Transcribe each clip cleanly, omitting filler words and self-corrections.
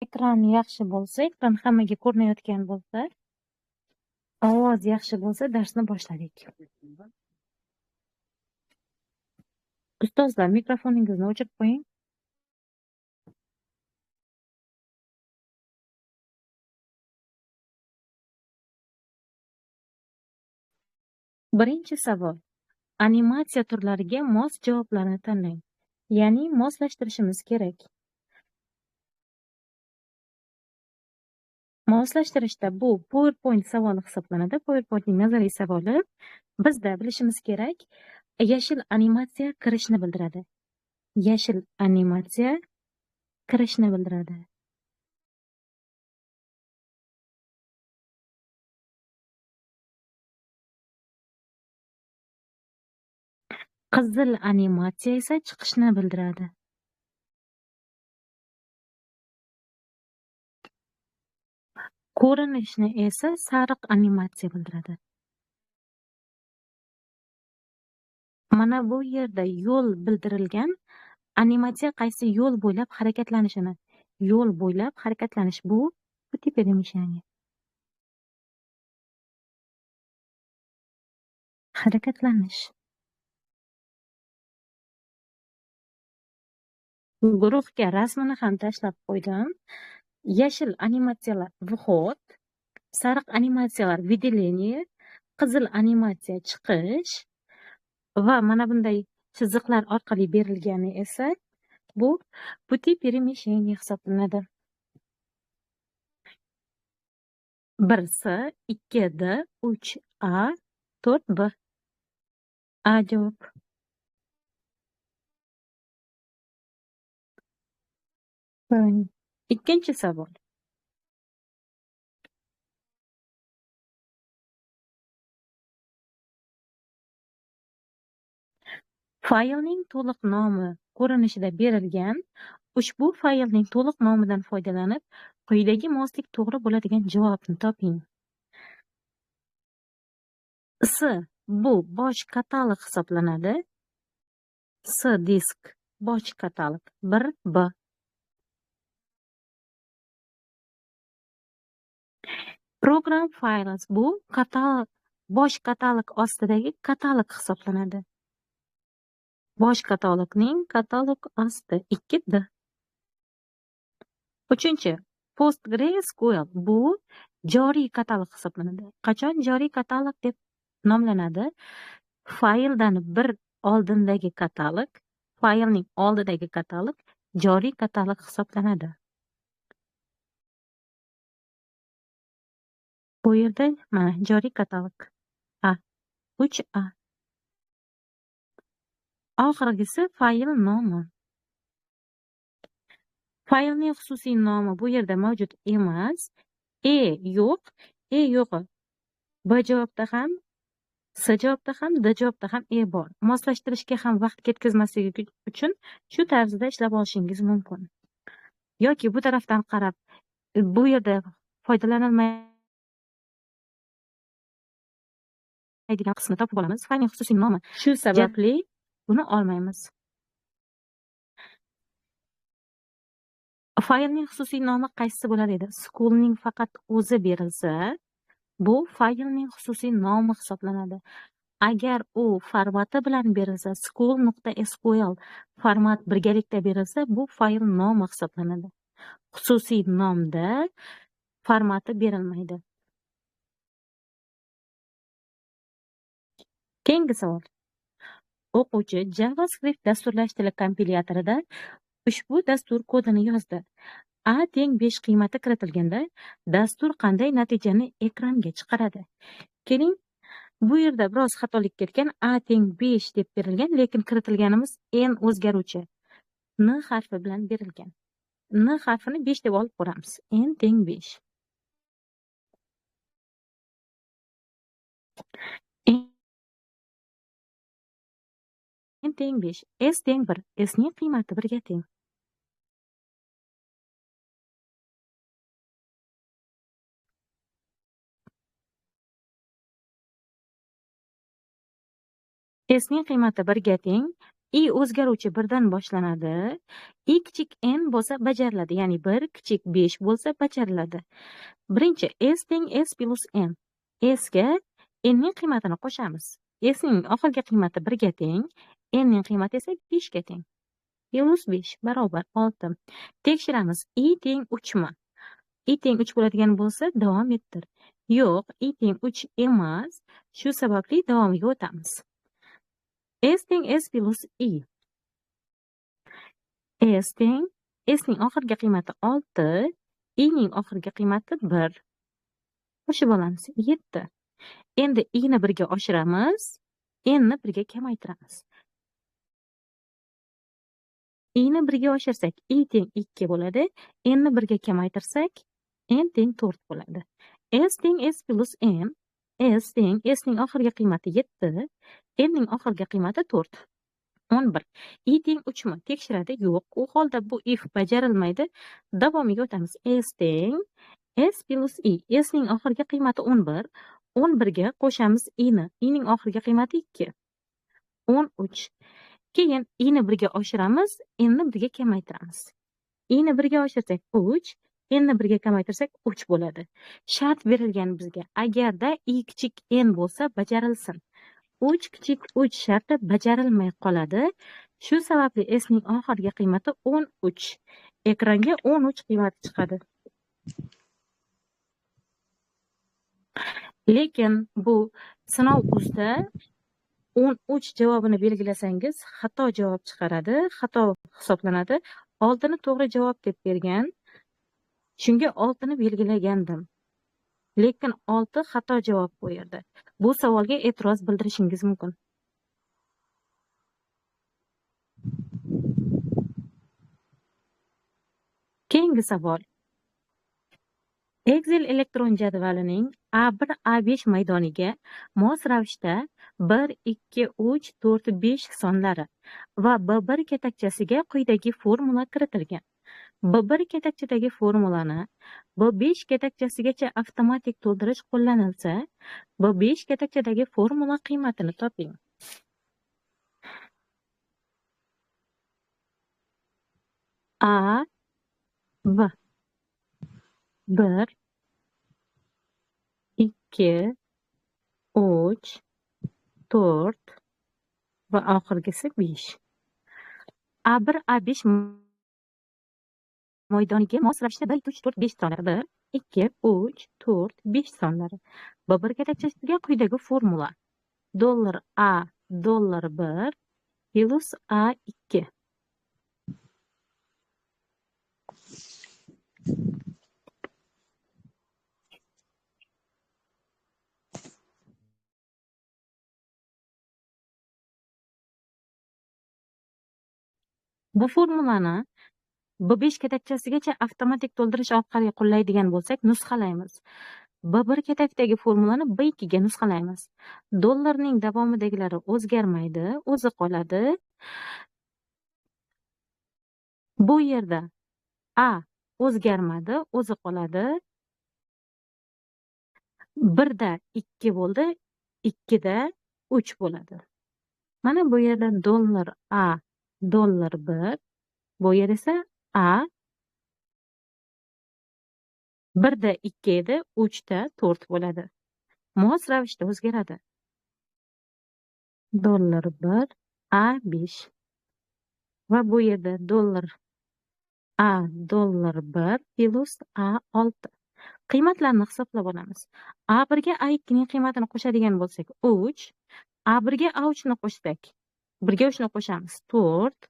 Ekran yaxshi bo'lsa, ekran hammaga ko'rinayotgan bo'lsa, ovoz yaxshi bo'lsa, darsni boshladik. Ustozlar, mikrofoningizni o'chirib qo'ying. Birinchi savol. Animatsiya turlariga mos javoblarni tanlang. Ya'ni moslashtirishimiz kerak. Moslashtirishda bu PowerPoint savoli hisoblanadi. PowerPointning nazariy savoli. Bizda bilishimiz kerak, yashil animatsiya kirishni bildiradi. Yashil animatsiya kirishni bildiradi. Qizil animatsiya esa chiqishni bildiradi. Ko'rinishni esa sariq animatsiya bildiradi. Mana bu yerda yo'l bildirilgan, animatsiya qaysi yo'l bo'ylab harakatlanishini. Yo'l bo'ylab harakatlanish bu пути перемещения. Harakatlanish. Guruhga rasmini ham tashlab qo'ydim. Yashil animatsiyalar vход, sariq animatsiyalar выделение, qizil animatsiya chiqish va mana bunday chiziqlar orqali berilgani esa bu пути перемещения hisoblanadi. 1C, 2D, 3A, 4B. A javob. Ikkinchi savol. Faylning to'liq nomi ko'rinishida berilgan. Ushbu faylning to'liq nomidan foydalanib, quyidagi moslik to'g'ri bo'ladigan javobni toping. S bu bosh katalog hisoblanadi. S disk bosh katalog 1B. Program Files bu katalog, bosh katalog ostidagi katalog hisoblanadi. Bosh katalogning katalog osti 2D. Uchinchi, PostgreSQL bu joriy katalog hisoblanadi. Qachon joriy katalog deb nomlanadi? Fayldan bir oldindagi katalog, faylning oldidagi katalog joriy katalog hisoblanadi. Bu yerda mana joriy katalog A, 3A. Oxirgisi fayl nomi. Faylning xususiy nomi bu yerda mavjud emas. E yo'q, E yo'q. B javobda ham, S javobda ham, D javobda ham E bor. Moslashtirishga ham vaqt ketkazmasligi uchun shu tarzda ishlab olishingiz mumkin. Yoki bu tarafdan qarab, bu yerda foydalanilmaydigan qismini topib olamiz. Faylning xususiy nomi. Shu sababli buni olmaymiz. Faylning xususiy nomi qaysisi bo'lar edi? Schoolning faqat o'zi berilsa, bu faylning xususiy nomi hisoblanadi. Agar u formati bilan berilsa, school.sql format birgalikda berilsa, bu fayl nomi hisoblanadi. Xususiy nomda formati berilmaydi. Keyingi savol. O'quvchi JavaScript dasturlash tili kompilyatorida ushbu dastur kodini yozdi. A teng 5 qiymati kiritilganda dastur qanday natijani ekranga chiqaradi? Keling, bu yerda biroz xatolik ketgan. A teng 5 deb berilgan, lekin kiritilganimiz n o'zgaruvchi n harfi bilan berilgan. N harfini 5 deb olib ko'ramiz. N teng 5. N teng 5, S teng 1, S ning qiymati 1 ga teng. S ning qiymati 1 ga teng, I o'zgaruvchi 1dan boshlanadi. I kichik n bo'lsa bajariladi, ya'ni 1 kichik 5 bo'lsa bajariladi. Birinchi s teng s plus n. S ga n ning qiymatini qo'shamiz. S ning oxirgi qiymati 1 ga teng, n ning qiymati esa 5 ga teng. Plus 5 barobar 6. Tekshiramiz. I teng 3 mi? I teng 3 bo'ladigan bo'lsa davom ettir. Yo'q, i teng 3 emas. Shu sababli davomiga o'tamiz. S teng S plus I. S teng S ning oxirgi qiymati 6, I ning oxirgi qiymati 1. Qo'shib olamiz 7. Endi I ni 1 ga oshiramiz, N ni 1 ga kamaytiramiz. I ni 1 ga oshirsak I teng 2 bo'ladi, N ni 1 ga kamaytirsak N teng 4 bo'ladi. S teng S plus N. S teng S ning oxirgi qiymati 7, N ning oxirgi qiymati 4. 11. I teng 3 mi? Tekshiradi. Yo'q. U holda bu if bajarilmaydi. Davomiga o'tamiz. S teng S plus I. S ning oxirgi qiymati 11. 11 ga qo'shamiz I ni. I ning oxirgi qiymati 2. 13. Keyin I ni 1 ga oshiramiz, N ni 1 ga kamaytiramiz. I ni 1 ga oshirsak 3, N ni 1 ga kamaytirsak 3 bo'ladi. Shart berilgan bizga. Agarda I kichik N bo'lsa bajarilsin. 3 kichik 3 sharti bajarilmay qoladi. Shu sababli S ning oxirgi qiymati 13. Ekranga 13 qiymati chiqadi. Lekin bu sinov uzda 13 javobini belgilasangiz xato javob chiqaradi, xato hisoblanadi. 6ni to'g'ri javob deb bergan. Shunga 6ni belgilagandim. Lekin 6 xato javob bu yerda. Bu savolga e'tiroz bildirishingiz mumkin. Keyingi savol. Excel elektron jadvalining A1 A5 maydoniga mos ravishda 1, 2, 3, 4, 5 sonlari va B1 katakchasiga quyidagi formula kiritilgan. B1 katakchadagi formulani B5 katakchasigacha avtomatik to'ldirish qo'llanilsa, B5 katakchadagi formula qiymatini toping. A, B, 1, 2, 3, 4 va oxirgisi 5. A1, A5 maydoniga mos ravishda 1, 2, 3, 4, 5 sonlari. 1, 2, 3, 4, 5 sonlari. B1 katakchasiga quyidagi formula: $A $1 plus A2. Bu formulani B5 katakchasigacha avtomatik to'ldirish orqali qo'llaydigan bo'lsak, nusxalaymiz. B1 katakdagi formulani B2 ga nusxalaymiz. Dollarning davomidagilari o'zgarmaydi, o'zi qoladi. Bu yerda A o'zgarmadi, o'zi qoladi. 1da 2 bo'ldi, 2da 3 bo'ladi. Mana bu yerda $A $1, bu yer esa A 1da 2 edi, 3da 4 bo'ladi. Mos ravishda o'zgaradi. $1 A5 va bu yerda $A $1 plus A6. Qiymatlarni hisoblab olamiz. A1 ga A2 ning qiymatini qo'shadigan bo'lsak 3, A1 ga A3 ni qo'shsak 1 ga 3 ni qo'shamiz 4,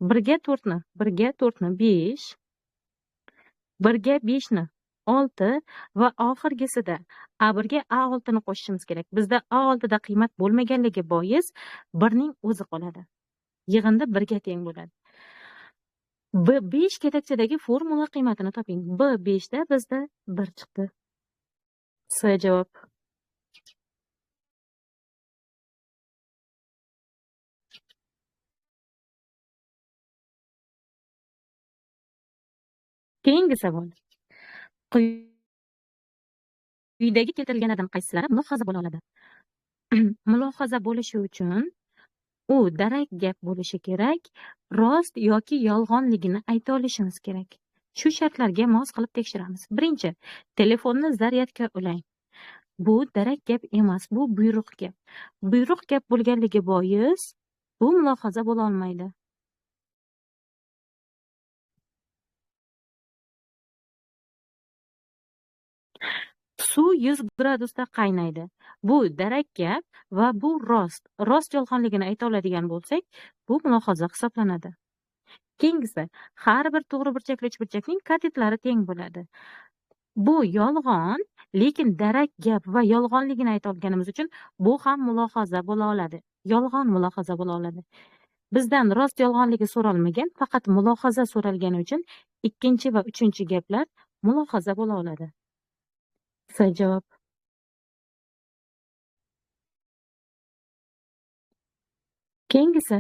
1 ga 4 ni, 1 ga 4 ni 5, 1 ga 5 ni 6 va oxirgisida A1 ga A6 ni qo'shishimiz kerak. Bizda A6 da qiymat bo'lmaganligi bois 1 ning o'zi qoladi. Yig'indi 1 ga teng bo'ladi. B5 katakchadagi formula qiymatini toping. B5 da bizda 1 chiqdi. S javob. Keyingi savol. Quyidagi keltirilganlardan qaysilari mulohaza bo'la oladi? Mulohaza bo'lishi uchun U darak gap bo'lishi kerak, rost yoki yolg'onligini ayta olishimiz kerak. Shu shartlarga mos qilib tekshiramiz. Birinchi, telefonni zaryadga ulang. Bu darak gap emas, bu buyruq gap. Buyruq gap bo'lganligi bois bu mulohaza bo'la olmaydi. Suv 100 gradusda qaynaydi. Bu darak gap va bu rost. Rost yolg'onligini ayta oladigan bo'lsak, bu mulohaza hisoblanadi. Keyingisi, har bir to'g'ri burchakli uchburchakning katetlari teng bo'ladi. Bu yolg'on, lekin darak gap va yolg'onligini ayta olganimiz uchun bu ham mulohaza bo'la oladi. Yolg'on mulohaza bo'la oladi. Bizdan rost yolg'onligi so'ralmagan, faqat mulohaza so'ralgani uchun ikkinchi va uchinchi gaplar mulohaza bo'la oladi. C javob. Keyingisi,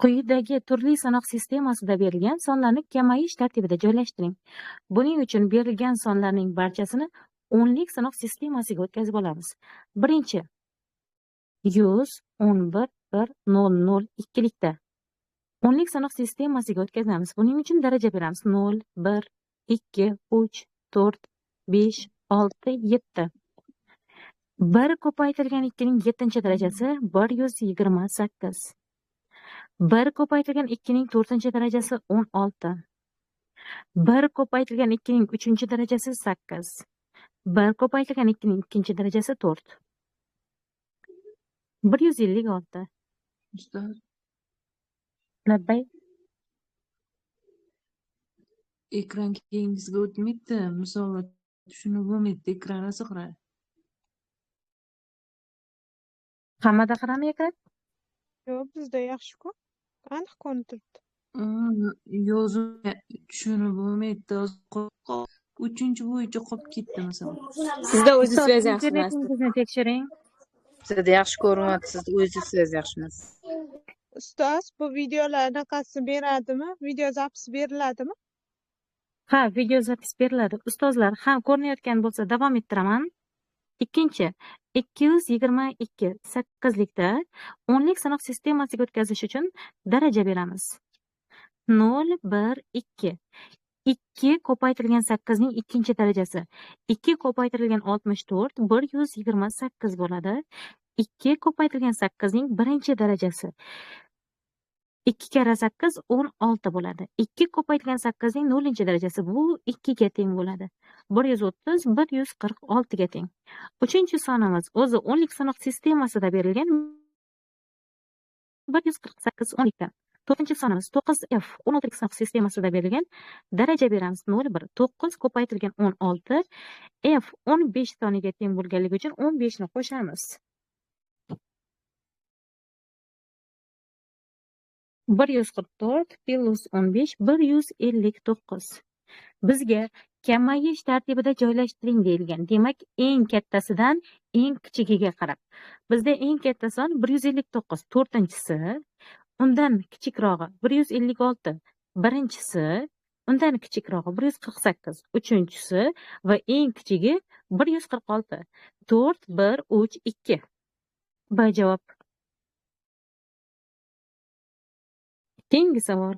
quyidagi turli sanoq sistemasida berilgan sonlarni kamayish tartibida joylashtiring. Buning uchun berilgan sonlarning barchasini o'nlik sanoq sistemasiga o'tkazib olamiz. Birinchi, 100, 11, 1, 0, 0, ikkilikda. O'nlik sanoq sistemasiga o'tkazamiz. Buning uchun daraja beramiz. 0, 1, 2, 3, 4, 5, 6, 7. 1 ko'paytirilgan 2 ning 7 darajasi 128. 1 ko'paytirilgan 2 ning 4 darajasi 16. 1 ko'paytirilgan 2 ning 3 darajasi 8. 1 ko'paytirilgan 2 ning 2 darajasi 4. 156. Ustoz. Labbay. Ekran keyingisiga o'tmaydi, misol tushunib bo'lmaydi, ekran rosa xira. Hammada xirami ekran? Yo'q, bizda yaxshi-ku. Aniq ko'rinib turibdi. Yozuv tushunib bo'lmaydi. Uchinchi bo'yicha qolib ketdi misol. Sizda o'zi связь yaxshi emas. Internetingizni tekshiring. Sizda yaxshi ko'rinyapti, sizda o'zi связь yaxshi emas. Ustoz, bu videolar anaqasi beradimi? Video zapis beriladimi? Ha, video zapis beriladi. Ustozlar, ham ko'rinayotgan bo'lsa davom ettiraman. Ikkinchi, 222 sakkizlikda o'nlik sanoq sistemasiga o'tkazish uchun daraja beramiz. 0, 1, 2. 2 ko'paytirilgan 8 ning ikkinchi darajasi. 2 ko'paytirilgan 64 128 bo'ladi. 2 ko'paytirilgan 8 ning birinchi darajasi. 2 karra 8 16 bo'ladi. 2 ko'paytirilgan 8 ning 0 darajasi bu 2 ga teng bo'ladi. 130 146 ga teng. Uchinchi sonimiz o'zi o'nlik sanoq sistemasida berilgan 148 o'nlikda. To'rtinchi sonimiz 9F 16lik sanoq sistemasida berilgan. Daraja beramiz 0 1 9 ko'paytirilgan 16 F 15 soniga teng bo'lganligi uchun 15 ni qo'shamiz. 144 plus 15 159. Bizga kamayish tartibida joylashtiring deyilgan. Demak, eng kattasidan eng kichigiga qarab. Bizda eng katta son 159, to'rtinchisi, undan kichikrog'i 156, birinchisi, undan kichikrog'i 148, uchinchisi va eng kichigi 146. 4 1 3 2. B javob. Keyingi savol.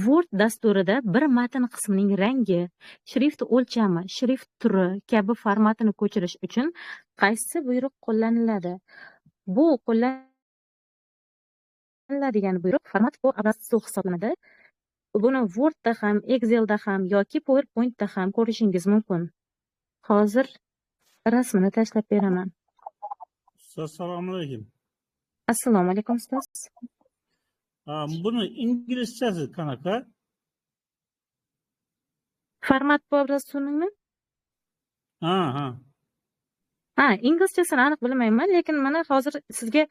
Word dasturida bir matn qismining rangi, shrift o'lchami, shrift turi kabi formatini ko'chirish uchun qaysi buyruq qo'llaniladi? Bu qo'llaniladigan buyruq format по образцу hisoblanadi. Buni Wordda ham, Excelda ham yoki PowerPointda ham ko'rishingiz mumkin. Hozir rasmini tashlab beraman. Assalomu alaykum. Assalomu alaykum ustoz. Buni inglizchasi qanaqa? Format по образцу-ningmi? Ha, ha. Ha, inglizchasini aniq bilmayman, lekin mana hozir sizga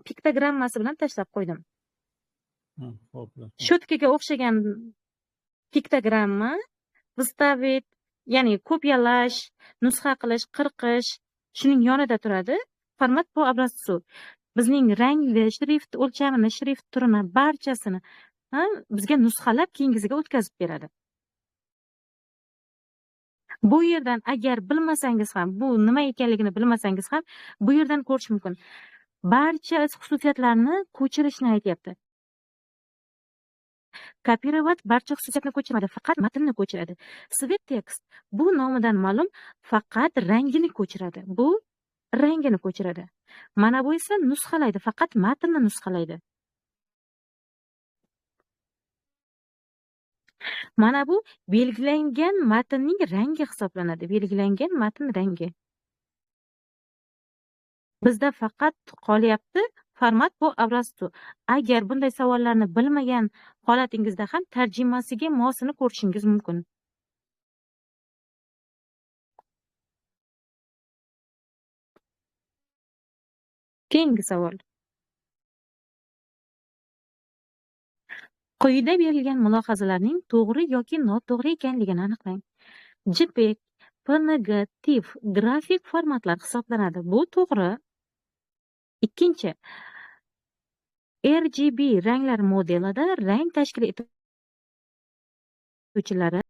piktogrammasi bilan tashlab qo'ydim. Ha, xo'p. Shotkaga o'xshagan piktogramma вставить, ya'ni kopiyalash, nusxa qilish, qirqish, shuning yonida turadi. Format по образцу. Bizning rangli, shrift o'lchamini, shrift turini barchasini bizga nusxalab keyingisiga o'tkazib beradi. Bu yerdan agar bilmasangiz ham, bu nima ekanligini bilmasangiz ham, bu yerdan ko'rish mumkin. Barcha xususiyatlarni ko'chirishni aytyapti. Kopirovat barcha xususiyatni ko'chirmaydi, faqat matnni ko'chiradi. Swap text bu nomidan ma'lum, faqat rangini ko'chiradi. Bu rangini ko'chiradi. Mana bu esa nusxalaydi, faqat matnni nusxalaydi. Mana bu belgilangan matnning rangi hisoblanadi. Belgilangan matn rangi. Bizda faqat qolyapti format bu obrazcu. Agar bunday savollarni bilmagan holatingizda ham tarjimasiga mosini ko'rishingiz mumkin. Keyingi savol. Quyida berilgan mulohazalarning to'g'ri yoki noto'g'ri ekanligini aniqlang. JPEG, PNG, TIFF grafik formatlar hisoblanadi. Bu to'g'ri. Ikkinchi, RGB ranglar modelida rang tashkil etuvchilari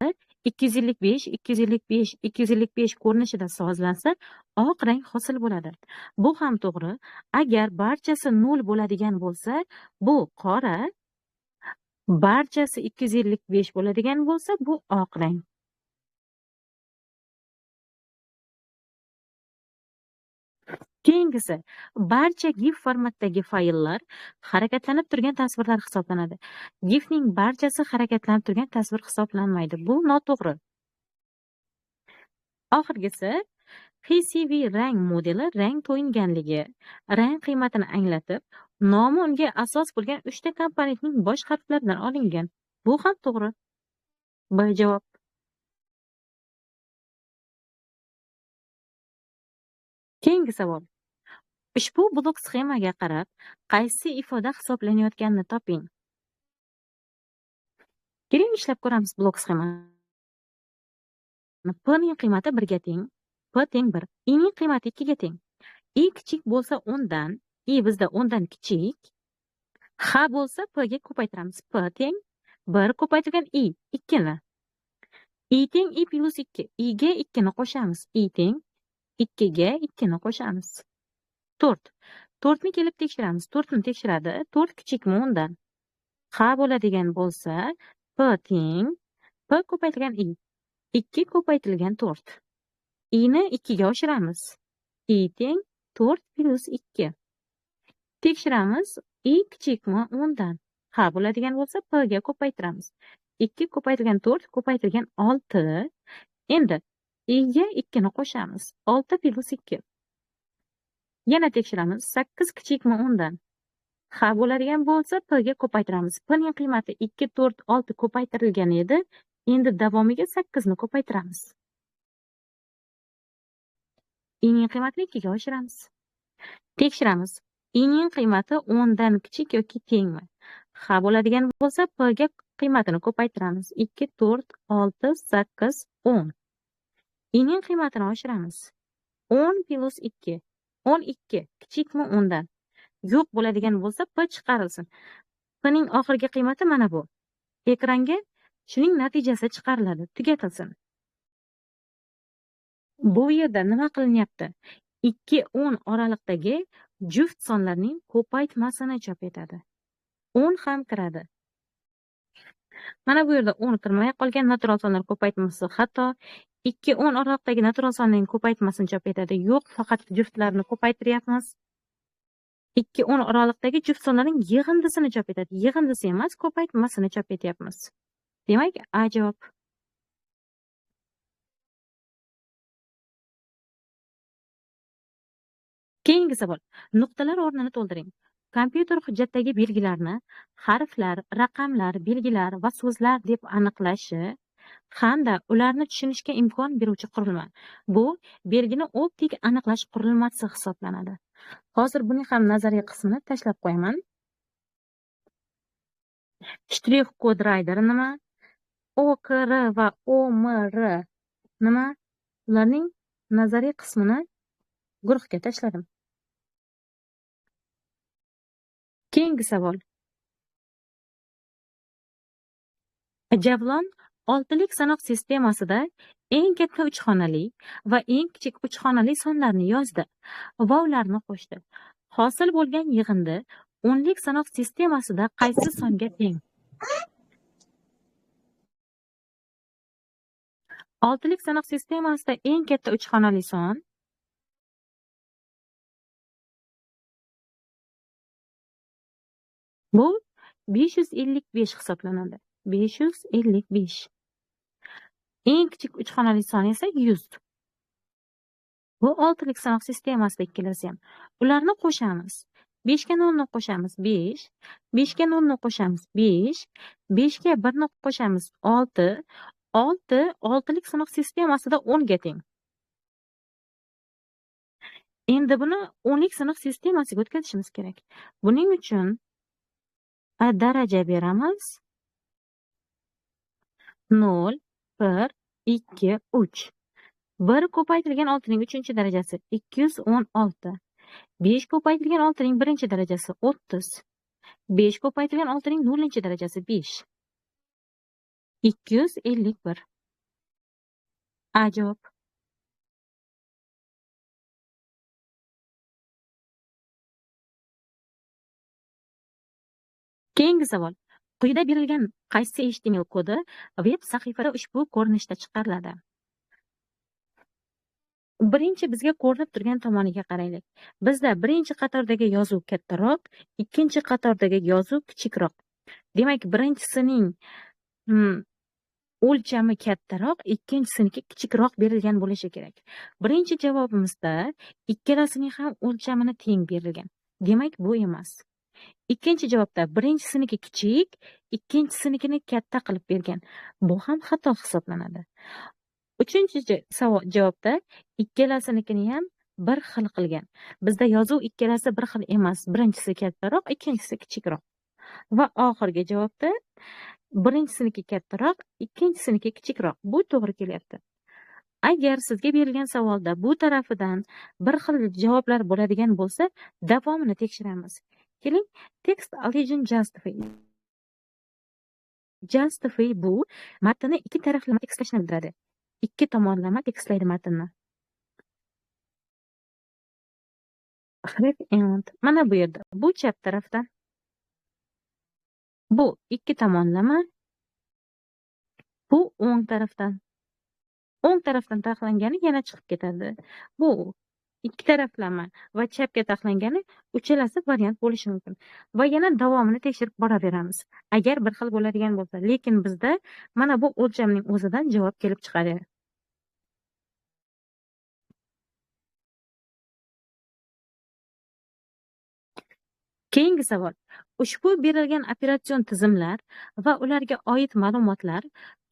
255, 255, 255 ko'rinishida sozlansa, oq rang hosil bo'ladi. Bu ham to'g'ri. Agar barchasi 0 bo'ladigan bo'lsa, bu qora, barchasi 255 bo'ladigan bo'lsa, bu oq rang. Keyingisi, barcha GIF formatdagi fayllar harakatlanib turgan tasvirlar hisoblanadi. GIFning barchasi harakatlanib turgan tasvir hisoblanmaydi. Bu noto'g'ri. Oxirgisi, HSV rang modeli rang to'yinganligi, rang qiymatini anglatib, nomi unga asos bo'lgan 3 ta komponentning bosh harflaridan olingan. Bu ham to'g'ri. B javob. Keyingi savol. Ushbu blok sxemaga qarab, qaysi ifoda hisoblanayotganini toping. Keling, ishlab ko'ramiz blok sxemani. P ning qiymati 1 ga teng, P teng 1, I ning qiymati 2 ga teng. I kichik bo'lsa 10 dan, I bizda 10 dan kichik, H bo'lsa P ga ko'paytiramiz. P teng 1 ko'paytirgan I 2 ni. I teng I plus 2. I ga 2 ni qo'shamiz. I teng 2 ga 2 ni qo'shamiz. 4. 4 ni kelib tekshiramiz. 4 ni tekshiradi. 4 kichikmi 10 dan? H bo'ladigan bo'lsa, P teng P ko'paytirilgan I. 2 ko'paytirilgan 4. I ni 2 ga oshiramiz. I teng 4 plus 2. Tekshiramiz. I kichikmi 10 dan? H bo'ladigan bo'lsa, P ga ko'paytiramiz. 2 ko'paytirilgan 4 ko'paytirilgan 6. Endi I ga 2 ni qo'shamiz. 6 plus 2. Yana tekshiramiz. 8 kichikmi 10 dan? H bo'ladigan bo'lsa, P ga ko'paytiramiz. P ning qiymati 2, 4, 6 ko'paytirilgan edi. Endi davomiga 8 ni ko'paytiramiz. I ning qiymatini 2 ga oshiramiz. Tekshiramiz. I ning qiymati 10 dan kichik yoki tengmi? H bo'ladigan bo'lsa, P ga qiymatini ko'paytiramiz. 2, 4, 6, 8, 10. I ning qiymatini oshiramiz. 10 plus 2. 12 kichikmi 10 dan? Yo'q bo'ladigan bo'lsa, P chiqarilsin. P ning oxirgi qiymati mana bu. Ekranga shuning natijasi chiqariladi, tugatilsin. Bu yerda nima qilinyapti? 2-10 oraliqdagi juft sonlarning ko'paytmasini chop etadi. 10 ham kiradi. Mana bu yerda 10 kirmay qolgan natural sonlar ko'paytmasi xato. 2-10 oraliqdagi natural sonlarning ko'paytmasini chop etadi. Yo'q, faqat juftlarni ko'paytiryapmiz. 2-10 oraliqdagi juft sonlarning yig'indisini chop etadi. Yig'indisi emas, ko'paytmasini chop etyapmiz. Demak, A javob. Keyingi savol. Nuqtalar o'rnini to'ldiring. Kompyuter hujjatdagi belgilarni harflar, raqamlar, belgilar va so'zlar deb aniqlashi hamda ularni tushunishga imkon beruvchi qurilma. Bu belgini optik aniqlash qurilmasi hisoblanadi. Hozir buning ham nazariy qismini tashlab qo'yaman. Shtrix kod rider nima? OKR va OMR nima? Ularning nazariy qismini guruhga tashladim. Keyingi savol. Javlon Oltilik sanoq sistemasida eng katta 3 xonali va eng kichik 3 xonali sonlarni yozdi va ularni qo'shdi. Hosil bo'lgan yig'indi o'nlik sanoq sistemasida qaysi songa teng? Oltilik sanoq sistemasida eng katta 3 xonali son bu 555 hisoblanadi. 555. Eng kichik 3 xonali son esa 100. Bu oltilik sanoq sistemasida ikkalasi ham. Ularni qo'shamiz. 5 ga 0 ni qo'shamiz 5, 5 ga 0 ni qo'shamiz 5, 5 ga 1 ni qo'shamiz 6, 6 oltilik sanoq sistemasida 10 ga teng. Endi buni o'nlik sanoq sistemasiga o'tkazishimiz kerak. Buning uchun daraja beramiz. 0, 1, 2, 3. 1 ko'paytirilgan 6 ning 3-darajasi 216. 5 ko'paytirilgan 6 ning 1-darajasi 30. 5 ko'paytirilgan 6 ning 0-darajasi 5. 251. A javob. Keyingi savol. Quyida berilgan qaysi HTML kodi veb sahifada ushbu ko'rinishda chiqariladi? Birinchi bizga ko'rinib turgan tomoniga qaraylik. Bizda birinchi qatordagi yozuv kattaroq, ikkinchi qatordagi yozuv kichikroq. Demak, birinchisining o'lchami kattaroq, ikkinchisiniki kichikroq berilgan bo'lishi kerak. Birinchi javobimizda ikkalasining ham o'lchamini teng berilgan. Demak, bu emas. Ikkinchi javobda birinchisiniki kichik, ikkinchisinikini katta qilib bergan. Bu ham xato hisoblanadi. Uchinchi javobda ikkalasinikini ham bir xil qilgan. Bizda yozuv ikkalasi bir xil emas. Birinchisi kattaroq, ikkinchisi kichikroq. Va oxirgi javobda birinchisiniki kattaroq, ikkinchisiniki kichikroq. Bu to'g'ri kelyapti. Agar sizga berilgan savolda bu tarafidan bir xil javoblar bo'ladigan bo'lsa, davomini tekshiramiz. Keling, text align justify. Justify bu matnni ikki taraflama tekstlashni bildiradi. Ikki tomonlama tekstlaydi matnni. Href end. Mana bu yerda. Bu chap tarafdan. Bu ikki tomonlama. Bu o'ng tarafdan. O'ng tarafdan taxlangani yana chiqib ketadi. Bu ikki taraflama va chapga taxlangani uchalasi variant bo'lishi mumkin. Va yana davomini tekshirib boraveramiz. Agar bir xil bo'ladigan bo'lsa, lekin bizda mana bu o'lchamning o'zidan javob kelib chiqadi. Keyingi savol. Ushbu berilgan operatsion tizimlar va ularga oid ma'lumotlar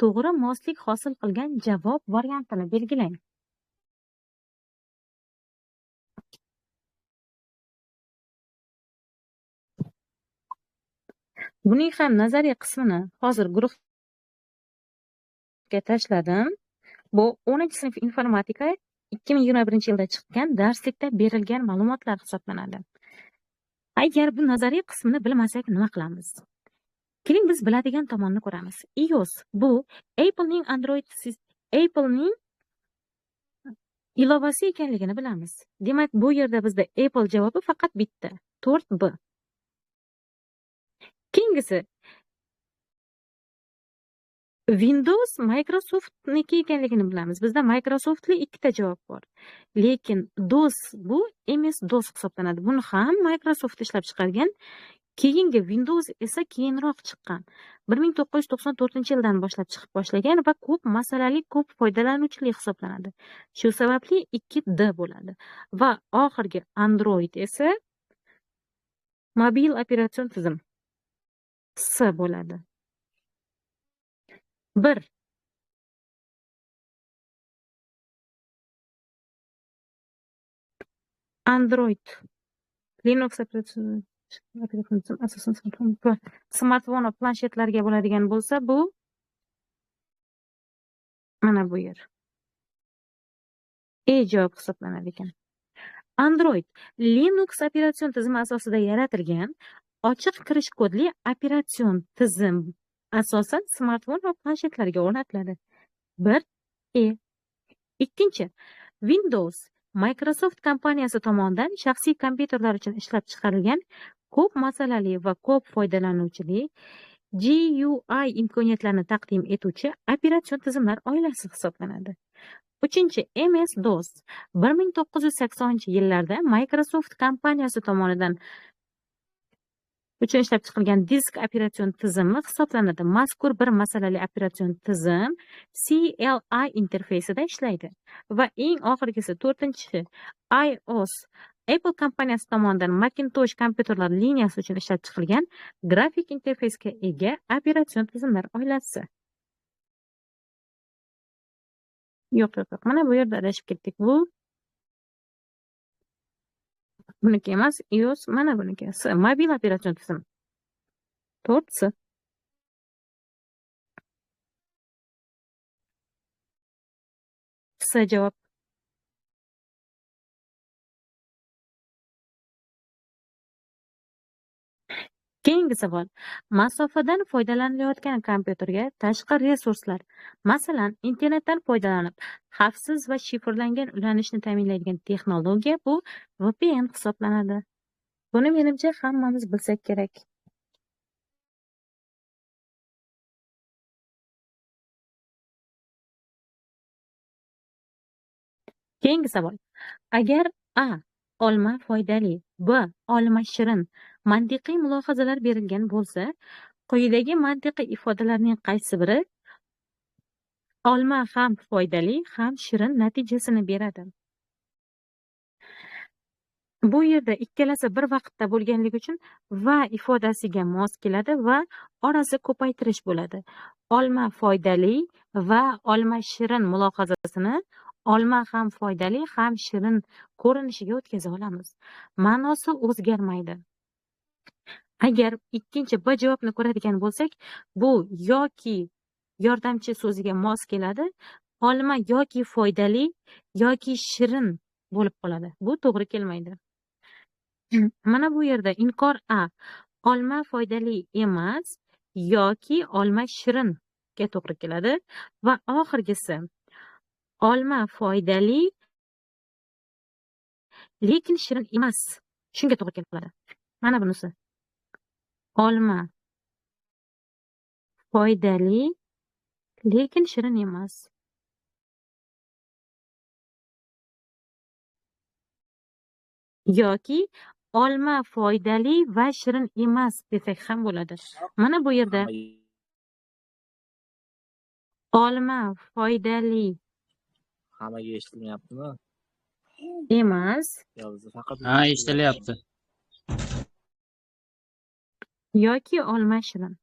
to'g'ri moslik hosil qilgan javob variantini belgilang. Buning ham nazariy qismini hozir guruhga tashladim. Bu 10-sinf informatika 2021-yilda chiqqan darslikda berilgan ma'lumotlar hisoblanadi. Agar bu nazariy qismini bilmasak nima qilamiz? Keling, biz biladigan tomonni ko'ramiz. iOS bu Applening Android Applening ilovasi ekanligini bilamiz. Demak, bu yerda bizda Apple javobi faqat bitta, 4B. Keyingisi Windows Microsoftniki ekanligini bilamiz. Bizda Microsoftli ikkita javob bor. Lekin DOS bu MS DOS hisoblanadi. Buni ham Microsoft ishlab chiqargan. Keyingi Windows esa keyinroq chiqqan. 1994-yildan boshlab chiqib boshlagan va ko'p masalali, ko'p foydalanuvchili hisoblanadi. Shu sababli 2D bo'ladi. Va oxirgi Android esa mobil operatsion tizim S bo'ladi. 1. Android Linux operatsion tizim asosan smartfon va planshetlarga bo'ladigan bo'lsa, bu mana bu yer. E javob hisoblanadi ekan. Android Linux operatsion tizimi asosida yaratilgan ochiq kirish kodli operatsion tizim Asosan smartfon va planshetlarga o'rnatiladi. 1 E. Ikkinchi, Windows Microsoft kompaniyasi tomonidan shaxsiy kompyuterlar uchun ishlab chiqarilgan ko'p masalali va ko'p foydalanuvchili GUI imkoniyatlarini taqdim etuvchi operatsion tizimlar oilasi hisoblanadi. Uchinchi, MS-DOS 1980-yillarda Microsoft kompaniyasi tomonidan uchun ishlab chiqilgan disk operatsion tizimi hisoblanadi. Mazkur bir masalali operatsion tizim CLI interfeysida ishlaydi. Va eng oxirgisi, to'rtinchisi, iOS Apple kompaniyasi tomonidan Macintosh kompyuterlar liniyasi uchun ishlab chiqilgan grafik interfeysga ega operatsion tizimlar oilasi. Yo'q, yo'q, yo'q. Mana bu yerda adashib ketdik. Bu buniki emas, iOS mana buniki. S, mobil operatsion tizim. 4C. S javob. Keyingi savol. Masofadan foydalanilayotgan kompyuterga tashqi resurslar, masalan, internetdan foydalanib, xavfsiz va shifrlangan ulanishni ta'minlaydigan texnologiya bu VPN hisoblanadi. Buni menimcha hammamiz bilsak kerak. Keyingi savol. Agar A. Olma foydali, B. Olma shirin mantiqiy mulohazalar berilgan bo'lsa, quyidagi mantiqiy ifodalarning qaysi biri olma ham foydali, ham shirin natijasini beradi? Bu yerda ikkalasi bir vaqtda bo'lganligi uchun va ifodasiga mos keladi va orasi ko'paytirish bo'ladi. Olma foydali va olma shirin mulohazasini olma ham foydali, ham shirin ko'rinishiga o'tkaza olamiz. Ma'nosi o'zgarmaydi. Agar ikkinchi B javobni ko'radigan bo'lsak, bu yoki yordamchi so'ziga mos keladi. Olma yoki foydali yoki shirin bo'lib qoladi. Bu to'g'ri kelmaydi. Mana bu yerda inkor A. Olma foydali emas yoki olma shiringa to'g'ri keladi va oxirgisi olma foydali lekin shirin emas. Shunga to'g'ri kelib qoladi. Mana bunisi. Olma foydali lekin shirin emas. Yoki olma foydali va shirin emas desak ham bo'ladi. Mana bu yerda olma foydali hammaga eshitilmayaptimi? Emas. Yo, bizda faqat Ha, eshitilyapti. Yoki olma shirin.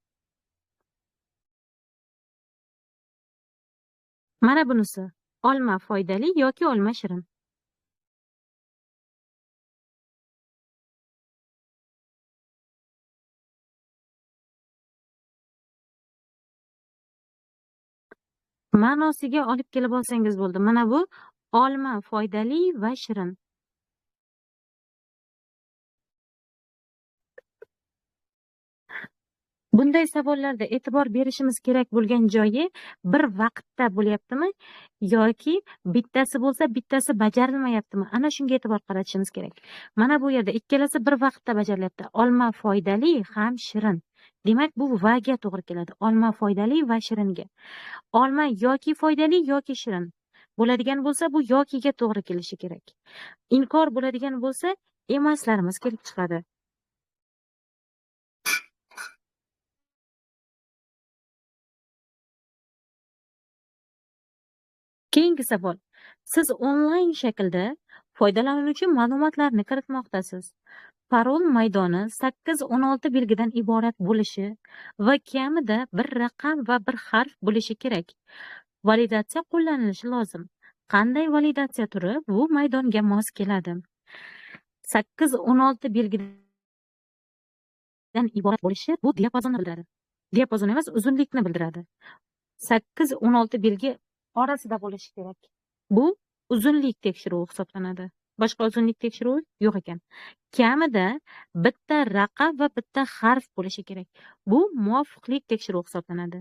Mana bunisi. Olma foydali yoki olma shirin. Ma'nosiga olib kelib olsangiz bo'ldi. Mana bu olma foydali va shirin. Bunday savollarda e'tibor berishimiz kerak bo'lgan joyi bir vaqtda bo'lyaptimi yoki bittasi bo'lsa bittasi bajarilmayaptimi? Ana shunga e'tibor qaratishimiz kerak. Mana bu yerda ikkalasi bir vaqtda bajarilyapti. Olma foydali ham shirin. Demak, bu vaga to'g'ri keladi. Olma foydali va shiringa. Olma yoki foydali yoki shirin bo'ladigan bo'lsa, bu yokiga to'g'ri kelishi kerak. Inkor bo'ladigan bo'lsa, emaslarimiz kelib chiqadi. Keyingi savol. Siz onlayn shaklda foydalanuvchi ma'lumotlarni kiritmoqdasiz. Parol maydoni 8-16 belgidan iborat bo'lishi va kamida bir raqam va bir harf bo'lishi kerak. Validatsiya qo'llanilishi lozim. Qanday validatsiya turi bu maydonga mos keladi? 8-16 belgidan iborat bo'lishi bu diapazonni bildiradi. Diapazon emas, uzunlikni bildiradi. 8-16 belgi orasida bo'lishi kerak. Bu uzunlik tekshiruvi hisoblanadi. Boshqa uzunlik tekshiruvi yo'q ekan. Kamida bitta raqam va bitta harf bo'lishi kerak. Bu muvofiqlik tekshiruvi hisoblanadi.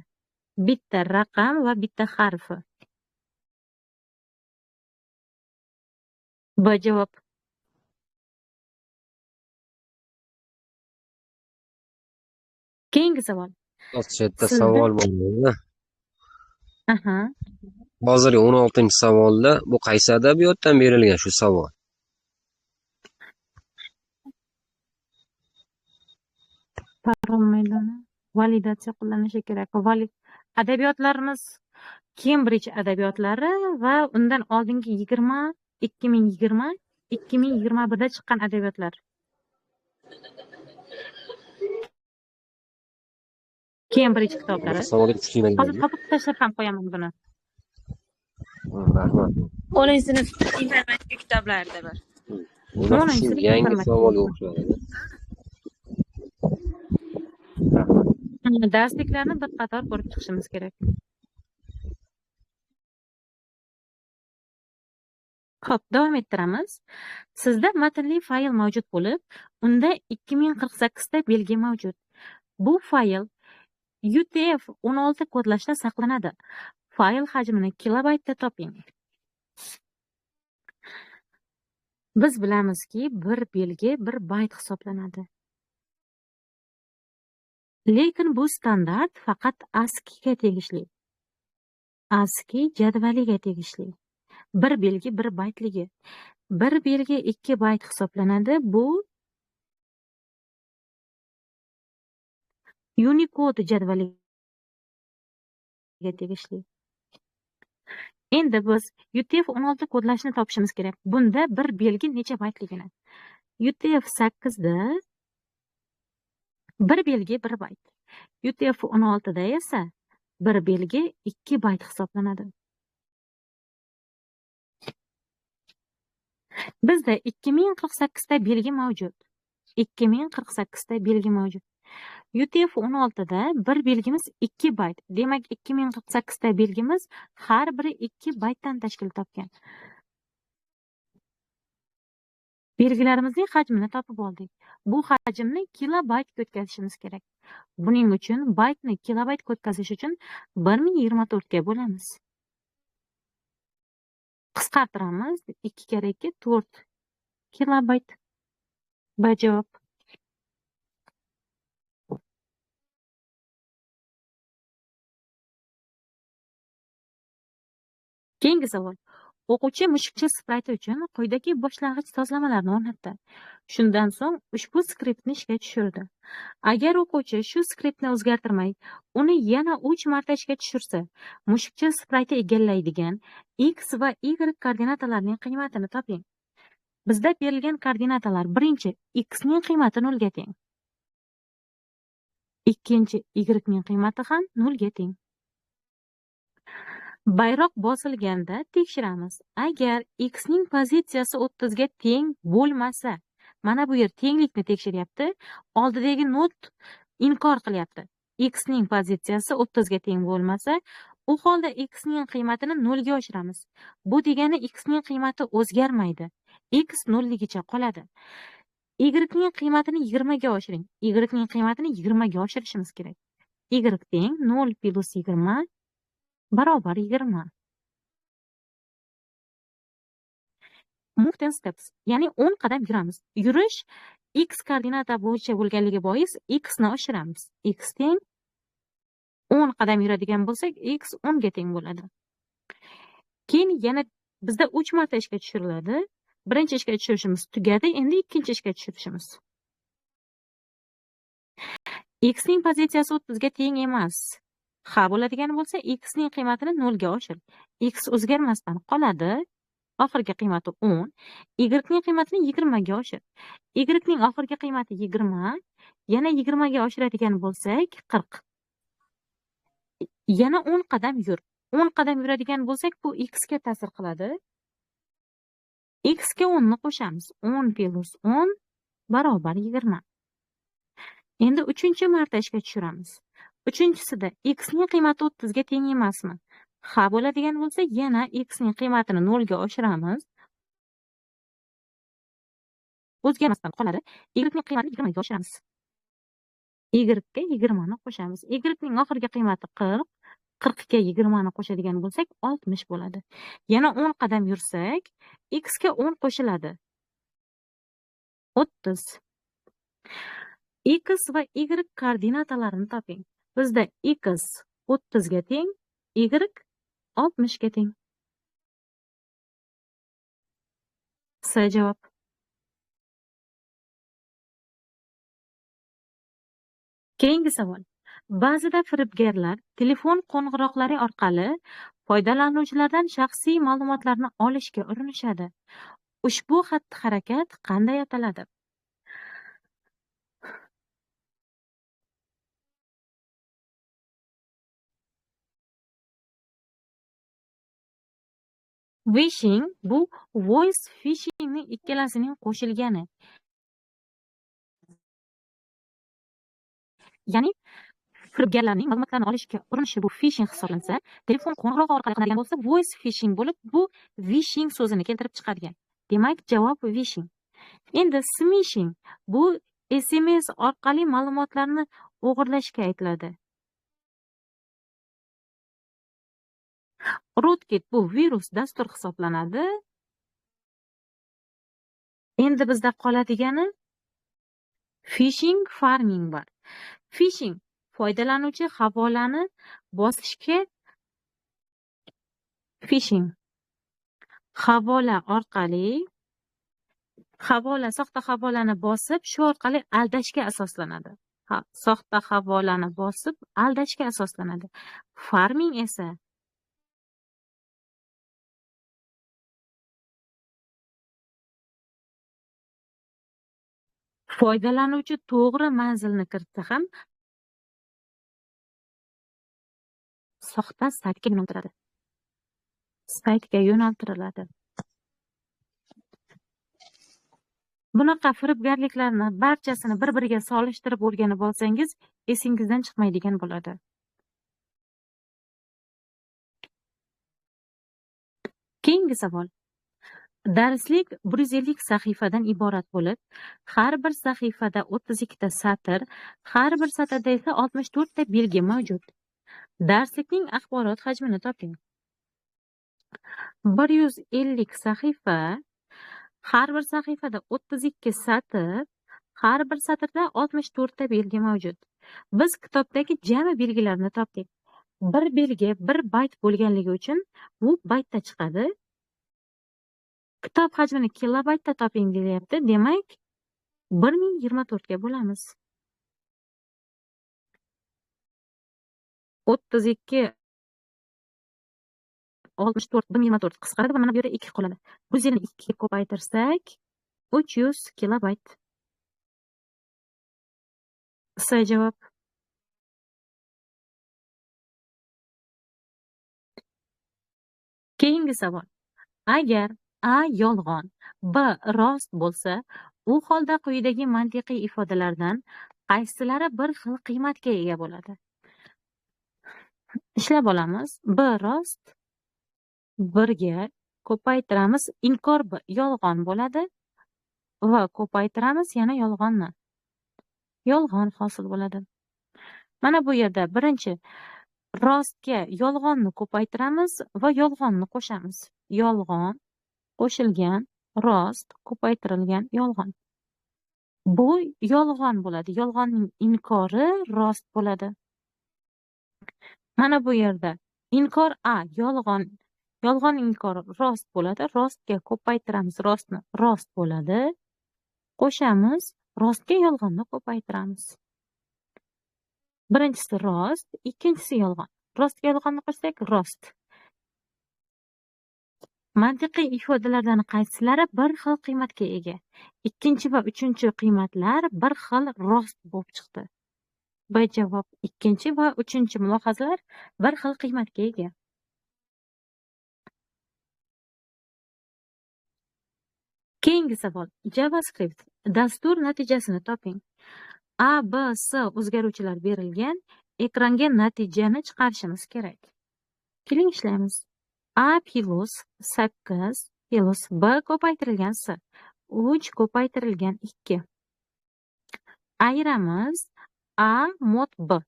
Bitta raqam va bitta harfi. B javob. Keyingi savol. Shu yerda savol bor. Aha. Hozirgi 16-savolda bu qaysi adabiyotdan berilgan shu savol? Parol maydoni validatsiya qo'llanishi kerak. Adabiyotlarimiz Cambridge adabiyotlari va undan oldingi 20, 2020, 2021da chiqqan adabiyotlar. Cambridge kitoblari. Hozir topib tashlab ham qo'yaman buni. Rahmat. 10 sinf informatika kitoblarida bor. Yangi savolga o'xshaydi. Darsliklarni bir qator ko'rib chiqishimiz kerak. Xo'p, davom ettiramiz. Sizda matnli fayl mavjud bo'lib, unda 2048 ta belgi mavjud. Bu fayl UTF-16 kodlashda saqlanadi. Fayl hajmini kilobaytda toping. Biz bilamizki, bir belgi bir bayt hisoblanadi. Lekin bu standart faqat ASCIIga tegishli. ASCII jadvaliga tegishli. Bir belgi bir baytligi. Bir belgi 2 bayt hisoblanadi. Bu Unicode jadvaliga tegishli. Endi biz UTF-16 kodlashni topishimiz kerak. Bunda bir belgi necha baytligini. UTF-8 da bir belgi bir bayt. UTF-16 da esa bir belgi 2 bayt hisoblanadi. Bizda 2048 ta belgi mavjud. 2048 ta belgi mavjud. UTF-16 da bir belgimiz 2 bayt. Demak, 2048 ta belgimiz har biri 2 baytdan tashkil topgan. Belgilarimizning hajmini topib oldik. Bu hajmni kilobaytga o'tkazishimiz kerak. Buning uchun baytni kilobaytga o'tkazish uchun 1024 ga bo'lamiz. Qisqartiramiz. 2 kere 2 4 kilobayt. B javob. Keyingi savol. O'quvchi mushukcha sprayti uchun quyidagi boshlang'ich sozlamalarni o'rnatdi. Shundan so'ng ushbu skriptni ishga tushirdi. Agar o'quvchi shu skriptni o'zgartirmay, uni yana 3 marta ishga tushirsa, mushukcha sprayti egallaydigan x va y koordinatalarining qiymatini toping. Bizda berilgan koordinatalar: birinchi, x ning qiymati 0 ga teng. Ikkinchi, y ning qiymati ham 0 ga teng. Bayroq bosilganda tekshiramiz. Agar x ning pozitsiyasi 30 ga teng bo'lmasa, mana bu yer tenglikni tekshiryapti, oldidagi not inkor qilyapti. X ning pozitsiyasi 30 ga teng bo'lmasa, u holda x ning qiymatini 0 ga oshiramiz. Bu degani x ning qiymati o'zgarmaydi. X 0 ligicha qoladi. Y ning qiymatini 20 ga oshiring. Y ning qiymatini 20 ga oshirishimiz kerak. Y teng 0 plus 20 barobar 20. Move 10 steps, ya'ni 10 qadam yuramiz. Yurish x koordinata bo'yicha bo'lganligi bois x ni oshiramiz. X teng 10 qadam yuradigan bo'lsak, x 10 ga teng bo'ladi. Keyin yana bizda 3 marta ishga tushiriladi. Birinchi ishga tushirishimiz tugadi, endi ikkinchi ishga tushirishimiz. X ning pozitsiyasi 30 ga teng emas. Ha bo'ladigan bo'lsa, x ning qiymatini 0 ga oshir. X o'zgarmasdan qoladi. Oxirgi qiymati 10. Y ning qiymatini 20 ga oshir. Y ning oxirgi qiymati 20. Yana 20 ga oshiradigan bo'lsak, 40. Yana 10 qadam yur. 10 qadam yuradigan bo'lsak, bu x ga ta'sir qiladi. X ga 10 ni qo'shamiz. 10 plus 10 barobar 20. Endi 3-marta ishga tushiramiz. Uchinchisida x ning qiymati 30 ga teng emasmi? Ha bo'ladigan bo'lsa, yana x ning qiymatini 0 ga oshiramiz. o'zgarmasdan qoladi. Y ning qiymatini 20 ga oshiramiz. Y ga 20 ni qo'shamiz. Y ning oxirgi qiymati 40. 40 ga 20 ni qo'shadigan bo'lsak 60 bo'ladi. Yana 10 qadam yursak, x ga 10 qo'shiladi. 30. X va Y koordinatalarini toping. Bizda x 30 ga teng, y 60 ga teng. C javob. Keyingi savol. Ba'zida firibgarlar telefon qo'ng'iroqlari orqali foydalanuvchilardan shaxsiy ma'lumotlarni olishga urinishadi. Ushbu xatti-harakat qanday ataladi? Vishing bu voice phishingning ikkalasining qo'shilgani. Ya'ni firibgarlarning ma'lumotlarni olishga urinishi bu phishing hisoblansa, telefon qo'ng'irog'i orqali qilinadigan bo'lsa, voice phishing bo'lib, bu vishing so'zini keltirib chiqargan. Demak, javob vishing. Endi smishing bu SMS orqali ma'lumotlarni o'g'irlashga aytiladi. Rootkit bu virus dastur hisoblanadi. Endi bizda qoladigani phishing, farming bor. Phishing foydalanuvchi havolani bosishga phishing havola orqali soxta havolani bosib, shu orqali aldashga asoslanadi. Soxta havolani bosib aldashga asoslanadi. Farming esa foydalanuvchi to'g'ri manzilni kiritsa ham soxta saytga yo'naltiradi. Saytga yo'naltiriladi. Bunaqa firibgarliklarni barchasini bir-biriga solishtirib o'rganib olsangiz, esingizdan chiqmaydigan bo'ladi. Keyingi savol. Darslik 150 sahifadan iborat bo'lib, har bir sahifada 32 ta satr, har bir satrda esa 64 ta belgi mavjud. Darslikning axborot hajmini toping. 150 sahifa, har bir sahifada 32 satr, har bir satrda 64 ta belgi mavjud. Biz kitobdagi jami belgilarni topdik. Bir belgi bir bayt bo'lganligi uchun bu baytda chiqadi. Kitob hajmini kilobaytda toping deyapti. Demak, 1024 ga bo'lamiz. 32 64 1024 qisqaradi va mana bu yerda 2 qoladi. 152 ga ko'paytirsak 300 kilobayt. C javob. Keyingi savol. Agar A yolg'on, B rost bo'lsa, u holda quyidagi mantiqiy ifodalardan qaysilari bir xil qiymatga ega bo'ladi? Ishlab olamiz. B rost 1 ga ko'paytiramiz, inkor B yolg'on bo'ladi va ko'paytiramiz yana yolg'onni. Yolg'on hosil bo'ladi. Mana bu yerda birinchi rostga yolg'onni ko'paytiramiz va yolg'onni qo'shamiz. Yolg'on qo'shilgan rost ko'paytirilgan yolg'on. Bu yolg'on bo'ladi. Yolg'onning inkori rost bo'ladi. Mana bu yerda inkor A yolg'on, yolg'on inkori rost bo'ladi. Rostga ko'paytiramiz rostni, rost bo'ladi. Qo'shamiz, rostga yolg'onni ko'paytiramiz. Birinchisi rost, ikkinchisi yolg'on. Rostga yolg'onni qo'shsak rost. Mantiqiy ifodalardan qaysilari bir xil qiymatga ega? Ikkinchi va uchinchi qiymatlar bir xil rost bo'lib chiqdi. B javob. Ikkinchi va uchinchi mulohazalar bir xil qiymatga ega. Keyingi savol. JavaScript dastur natijasini toping. A, B, C o'zgaruvchilar berilgan. Ekranga natijani chiqarishimiz kerak. Keling ishlaymiz. A plus 8 plus B ko'paytirilgan C. 3 ko'paytirilgan 2. Ayiramiz A mod B.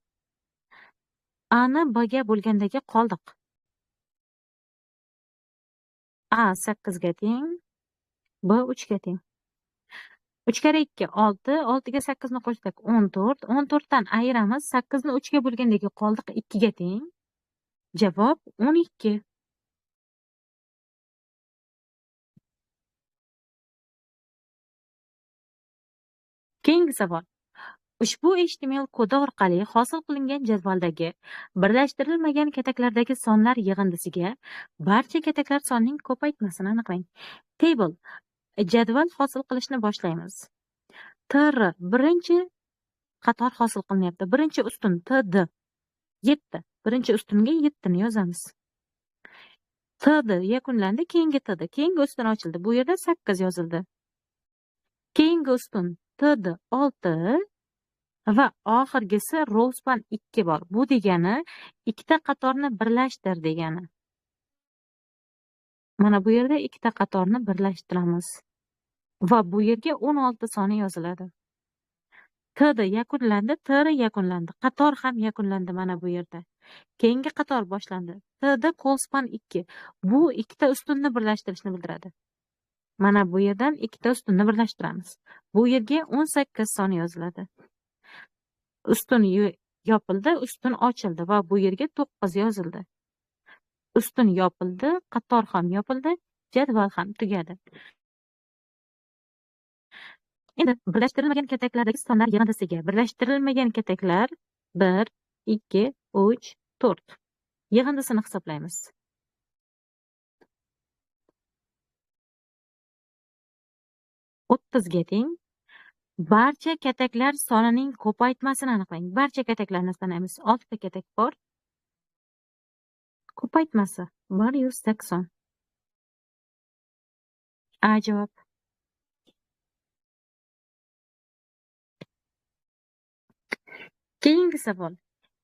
A ni B ga bo'lgandagi qoldiq. A 8 ga teng, B 3 ga teng. 3 kare 2 6, 6 ga 8 ni qo'shsak 14, 14 dan ayiramiz, 8 ni 3 ga bo'lgandagi qoldiq 2 ga teng. Javob 12. Keyingi savol. Ushbu HTML kodi orqali hosil qilingan jadvaldagi birlashtirilmagan kataklardagi sonlar yig'indisiga barcha kataklar sonining ko'paytmasini aniqlang. Table jadval hosil qilishni boshlaymiz. TR birinchi qator hosil qilinyapti. Birinchi ustun TD 7. Birinchi ustunga 7 ni yozamiz. TD yakunlandi, keyingi TD, keyingi ustun ochildi. Bu yerda 8 yozildi. Keyingi ustun TD 6 va oxirgisi rowspan 2 bor. Bu degani ikkita qatorni birlashtir degani. Mana bu yerda ikkita qatorni birlashtiramiz va bu yerga 16 soni yoziladi. TD yakunlandi, TR yakunlandi, qator ham yakunlandi mana bu yerda. Keyingi qator boshlandi. TD colspan 2. Bu ikkita ustunni birlashtirishni bildiradi. Mana bu yerdan ikkita ustunni birlashtiramiz. Bu yerga 18 soni yoziladi. Ustun yopildi, ustun ochildi va bu yerga 9 yozildi. Ustun yopildi, qator ham yopildi, jadval ham tugadi. Endi birlashtirilmagan kataklardagi sonlar yig'indisiga birlashtirilmagan kataklar 1, 2, 3, 4 yig'indisini hisoblaymiz. 30 ga teng. Barcha kataklar sonining ko'paytmasini aniqlang. Barcha kataklarni sanaymiz. 6 ta katak bor. Ko'paytmasi 180. A javob. Keyingi savol.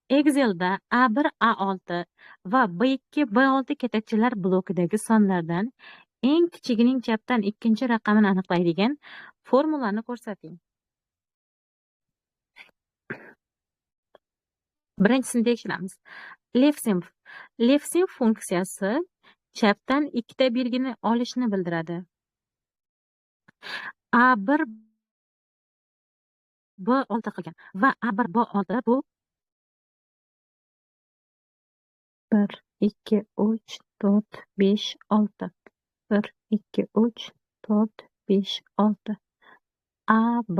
Excelda A1, A6 va B2, B6 katakchalar blokidagi sonlardan eng kichigining chapdan ikkinchi raqamini aniqlaydigan formulani ko'rsating. Birinchisini tekshiramiz. Lefsim. Lefsim funksiyasi chapdan ikkita belgini olishni bildiradi. A1 B6 qilgan va A1 B6 bu 1 2 3 4 5 6 1 2 3 4 5 6 AB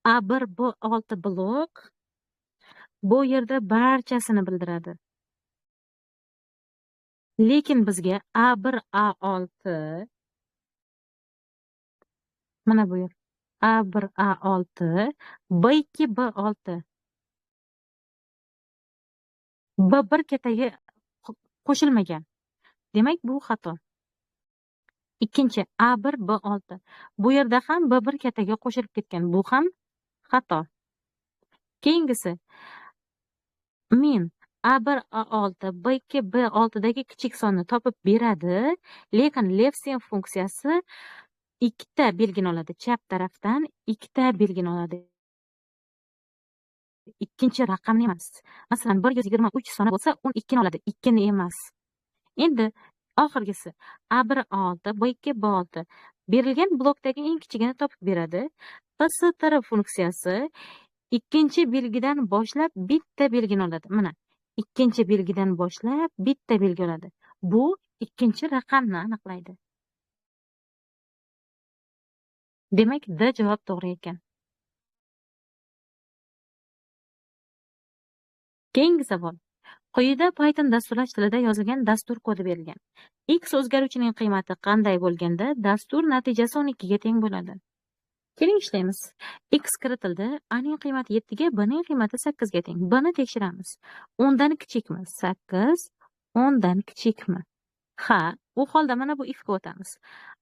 A1 B6 blok bu yerda barchasini bildiradi. Lekin bizga A1 A6 mana bu yer A1 A6 B2 B6 B1 katagi qo'shilmagan. Demak, bu xato. Ikkinchi A1 B6. Bu yerda ham B1 katagi qo'shilib ketgan. Bu ham xato. Keyingisi min A1 A6 B2 B6 dagi kichik sonni topib beradi, lekin lefsim funksiyasi ikkita belgini oladi. Chap tarafdan ikkita belgini oladi. Ikkinchi raqamni emas. Masalan, 123 soni bo'lsa, 12 ni oladi, 2 ni emas. Endi oxirgisi A1 A6 B2 B6 berilgan blokdagi eng kichigini topib beradi. PSTR funksiyasi ikkinchi belgidan boshlab bitta belgini oladi. Mana ikkinchi belgidan boshlab bitta belgi oladi. Bu ikkinchi raqamni aniqlaydi. Demak, D javob to'g'ri ekan. Keyingi savol. Quyida Python dasturlash tilida yozilgan dastur kodi berilgan. X o'zgaruvchining qiymati qanday bo'lganda dastur natijasi 12 ga teng bo'ladi? Keling ishlaymiz. X kiritildi, A ning qiymati 7 ga, B ning qiymati 8 ga teng. B ni tekshiramiz. 10 dan kichikmi? 8 10 dan kichikmi? Ha, u holda mana bu if ga o'tamiz.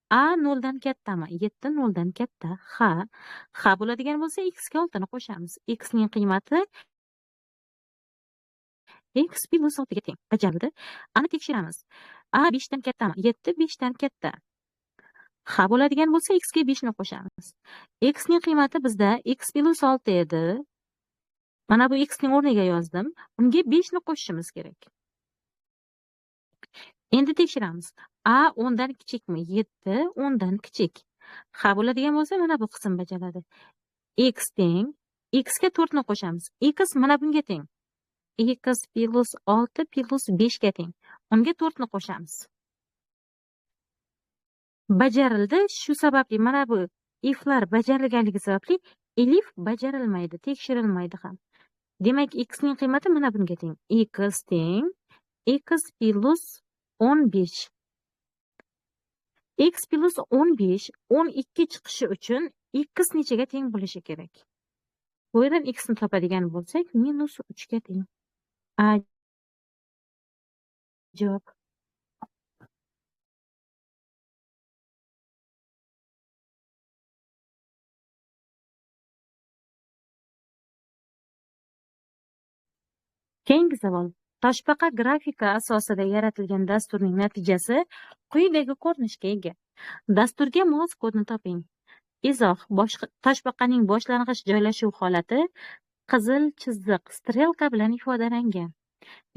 A 0 dan kattami? 7 0 dan katta. Ha, ha bo'ladigan bo'lsa x ga 6 ni qo'shamiz. X ning qiymati x plus 6 ga teng. Bajarildi. A ni tekshiramiz. A 5 dan kattami? 7 5 dan katta. Ha bo'ladigan bo'lsa x ga 5 ni qo'shamiz. X ning qiymati bizda x plus 6 edi. Mana bu x ning o'rniga yozdim. Unga 5 ni qo'shishimiz kerak. Endi tekshiramiz. A 10 dan kichikmi? 7 10 dan kichik. Ha bo'ladigan bo'lsa mana bu qism bajaradi. X teng x ga 4 ni qo'shamiz. X mana bunga teng. X plus 6 plus 5 ga teng. Unga 4 ni qo'shamiz. Bajarildi. Shu sababli mana bu iflar bajarilganligi sababli elif bajarilmaydi, tekshirilmaydi ham. Demak, x ning qiymati mana bunga teng. X teng x plus 15. X plus 15 12 chiqishi uchun x nechaga teng bo'lishi kerak? Bu yerdan x ni topadigan bo'lsak, minus 3 ga teng. A javob. Keyingi savol. Toshbaqa grafika asosida yaratilgan dasturning natijasi quyidagi ko'rinishga ega. Dasturga mos kodni toping. Izoh: toshbaqaning boshlang'ich joylashuv holati qizil chiziq strelka bilan ifodalangan.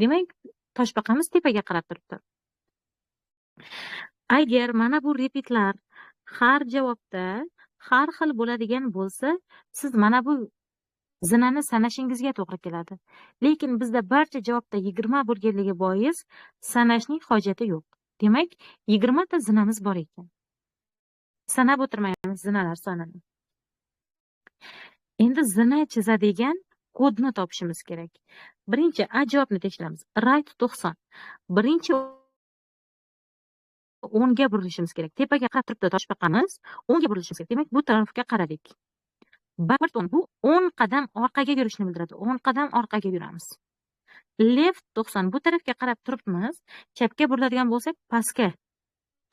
Demak, toshbaqamiz tepaga qarab turibdi. Agar mana bu repeatlar har javobda har xil bo'ladigan bo'lsa, siz mana bu zinani sanashingizga to'g'ri keladi. Lekin bizda barcha javobda 20 bo'lganligi bois sanashning hojati yo'q. Demak, 20 ta zinamiz bor ekan. Sanab o'tirmaymiz zinalar sonini. Endi zina chizadigan kodni topishimiz kerak. Birinchi A javobni tekshiramiz. Right 90. Birinchi o'ngga burilishimiz kerak. Tepaga qarab turibdi toshbaqamiz, o'ngga burilishimiz kerak. Demak, bu tarafga qaradik. Backward 10 bu 10 qadam orqaga yurishni bildiradi. 10 qadam orqaga yuramiz. Left 90 bu tarafga qarab turibmiz. Chapga buriladigan bo'lsak, pastga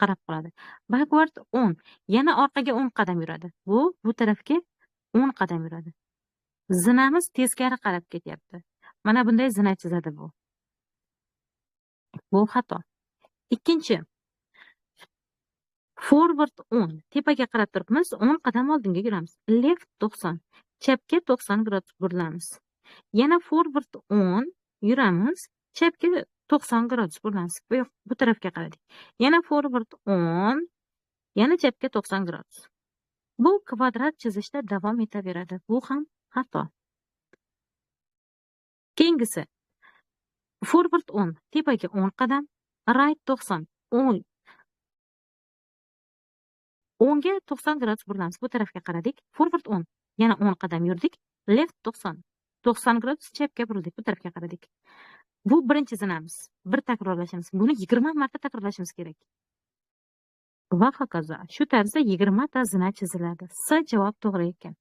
qarab qoladi. Backward 10 yana orqaga 10 qadam yuradi. Bu tarafga 10 qadam yuradi. Zinamiz teskari qarab ketyapti. Mana bunday zina chizadi bu. Bu xato. Ikkinchi. Forward 10. Tepaga qarab turibmiz, 10 qadam oldinga yuramiz. Left 90. Chapga 90 gradus burilamiz. Yana forward 10 yuramiz, chapga 90 gradus burilamiz. Bu tarafga qaradik. Yana forward 10, yana chapga 90 gradus. Bu kvadrat chizishda davom etaveradi. Bu ham xato. Keyingisi. Forward 10, tepaga 10 qadam, right 90, 10. O'ngga 90 gradus burilamiz. Bu tarafga qaradik. Forward 10, yana 10 qadam yurdik. Left 90, 90 gradus chapga burildik. Bu tarafga qaradik. Bu birinchi zinamiz. Bir takrorlashimiz. Buni 20 marta takrorlashimiz kerak. Va hokazo. Shu tarzda 20 ta zina chiziladi. S javob to'g'ri ekan.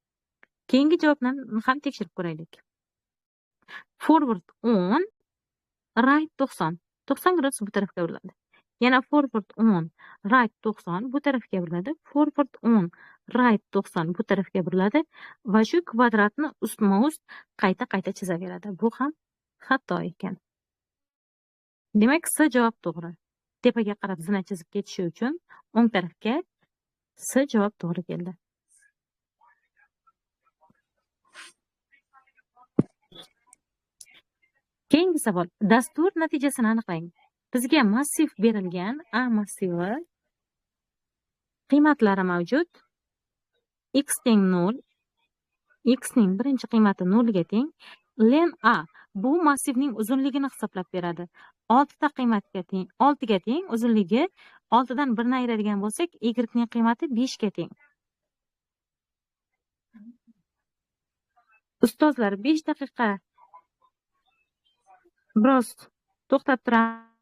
Keyingi javobni ham tekshirib ko'raylik. Forward 10, right 90. 90 gradus bu tarafga buriladi. Yana forward 10, right 90 bu tarafga buriladi. Forward 10, right 90 bu tarafga buriladi va shu kvadratni ustma-ust qayta-qayta chizaveradi. Bu ham xato ekan. Demak, S javob to'g'ri. Tepaga qarab zina chizib ketishi uchun o'ng tarafga S javob to'g'ri keldi. Keyingi savol. Dastur natijasini aniqlang. Bizga massiv berilgan, A massivi qiymatlari mavjud. X teng 0, X ning birinchi qiymati 0 ga teng. Len A bu massivning uzunligini hisoblab beradi. 6 ta qiymatga teng, 6 ga teng uzunligi 6 dan 1 ni ayiradigan bo'lsak, Y ning qiymati 5 ga teng. Ustozlar, 5 daqiqa biroz to'xtab turamiz.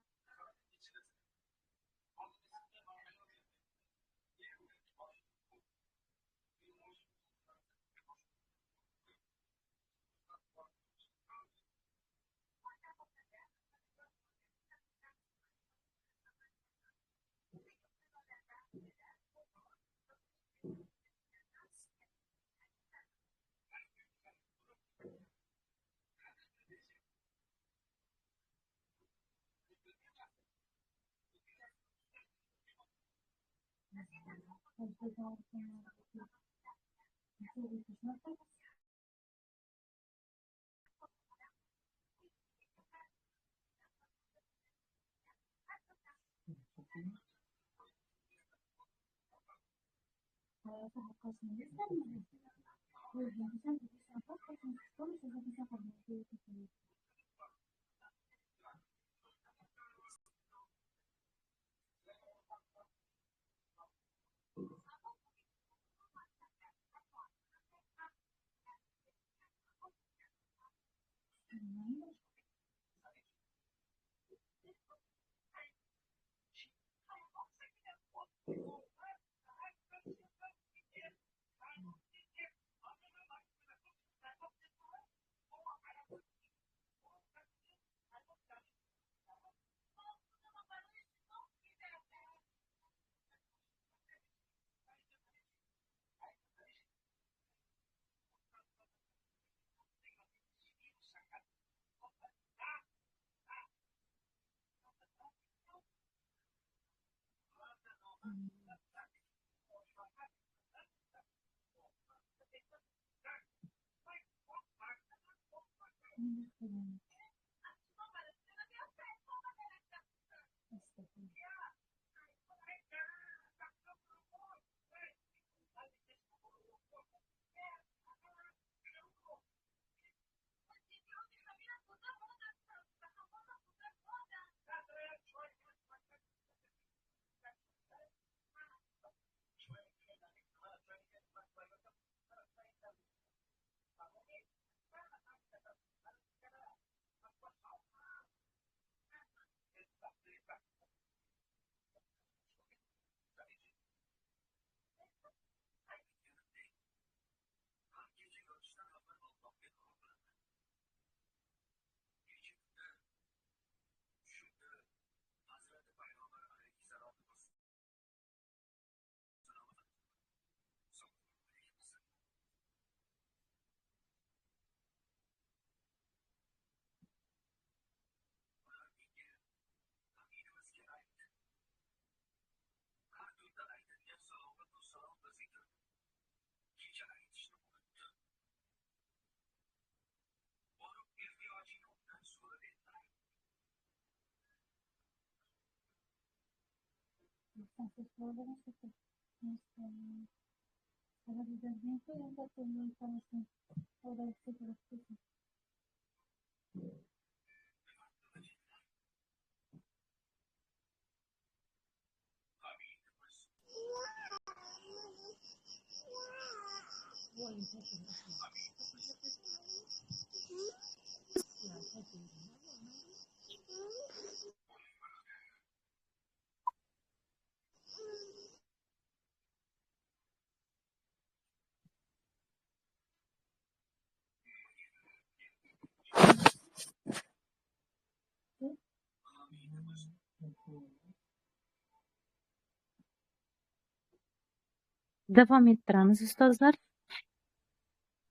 Davom ettiramiz ustozlar.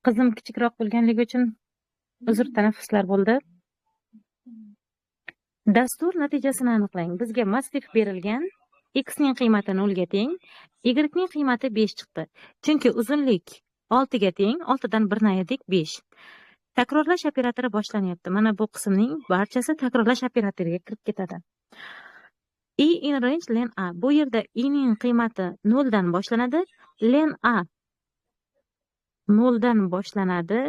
Qizim kichikroq bo'lganligi uchun uzr, tanaffuslar bo'ldi. Dastur natijasini aniqlang. Bizga massiv berilgan. X ning qiymati 0 ga teng, Y ning qiymati 5 chiqdi. Chunki uzunlik 6 ga teng, 6 dan 1 ni ayirdik 5. Takrorlash operatori boshlanyapti. Mana bu qismning barchasi takrorlash operatoriga kirib ketadi. I in range len a. Bu yerda i ning qiymati 0 dan boshlanadi. Len a 0 dan boshlanadi.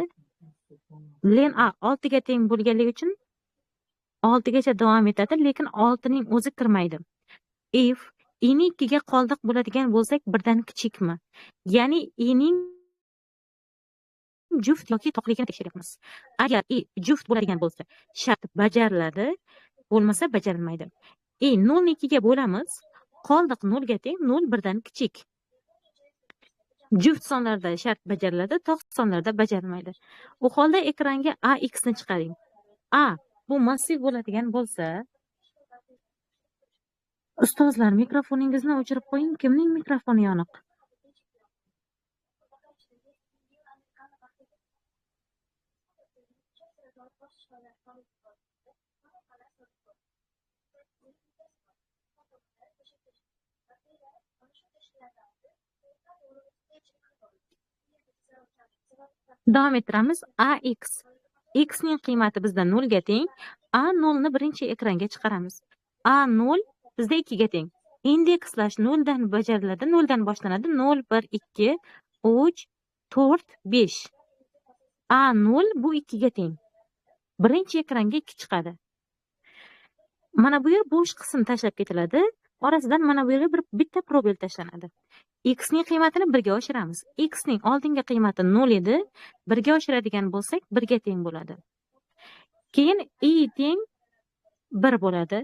Len a 6 ga teng bo'lganligi uchun 6 gacha davom etadi, lekin 6 ning o'zi kirmaydi. If i ni 2 ga qoldiq bo'ladigan bo'lsak, birdan kichikmi? Ya'ni i ning juft yoki to'qligini tekshiryapmiz. Agar i juft bo'ladigan bo'lsa, shart bajariladi, bo'lmasa bajarilmaydi. I 0 ni 2 ga bo'lamiz, qoldiq 0 ga teng, 0 birdan kichik. Juft sonlarda shart bajariladi, to'q sonlarda bajarilmaydi. U holda ekranga a x ni chiqaring. A bu massiv bo'ladigan bo'lsa, ustozlar mikrofoningizni o'chirib qo'ying. Kimning mikrofoni yoniq? Davom ettiramiz. AX. X ning qiymati bizda 0 ga teng. A0 ni birinchi ekranga chiqaramiz. A0 bizda 2 ga teng. Indekslash 0 dan bajariladi, 0 dan boshlanadi. 0, 1, 2, 3, 4, 5. A0 bu 2 ga teng. Birinchi ekranga 2 chiqadi. Mana bu yer bo'sh qism tashlab ketiladi. Orasidan mana bu yerga bitta probel tashlanadi. X ning qiymatini 1 ga oshiramiz. X ning oldingi qiymati 0 edi. 1 ga oshiradigan bo'lsak 1 ga teng bo'ladi. Keyin i teng 1 bo'ladi.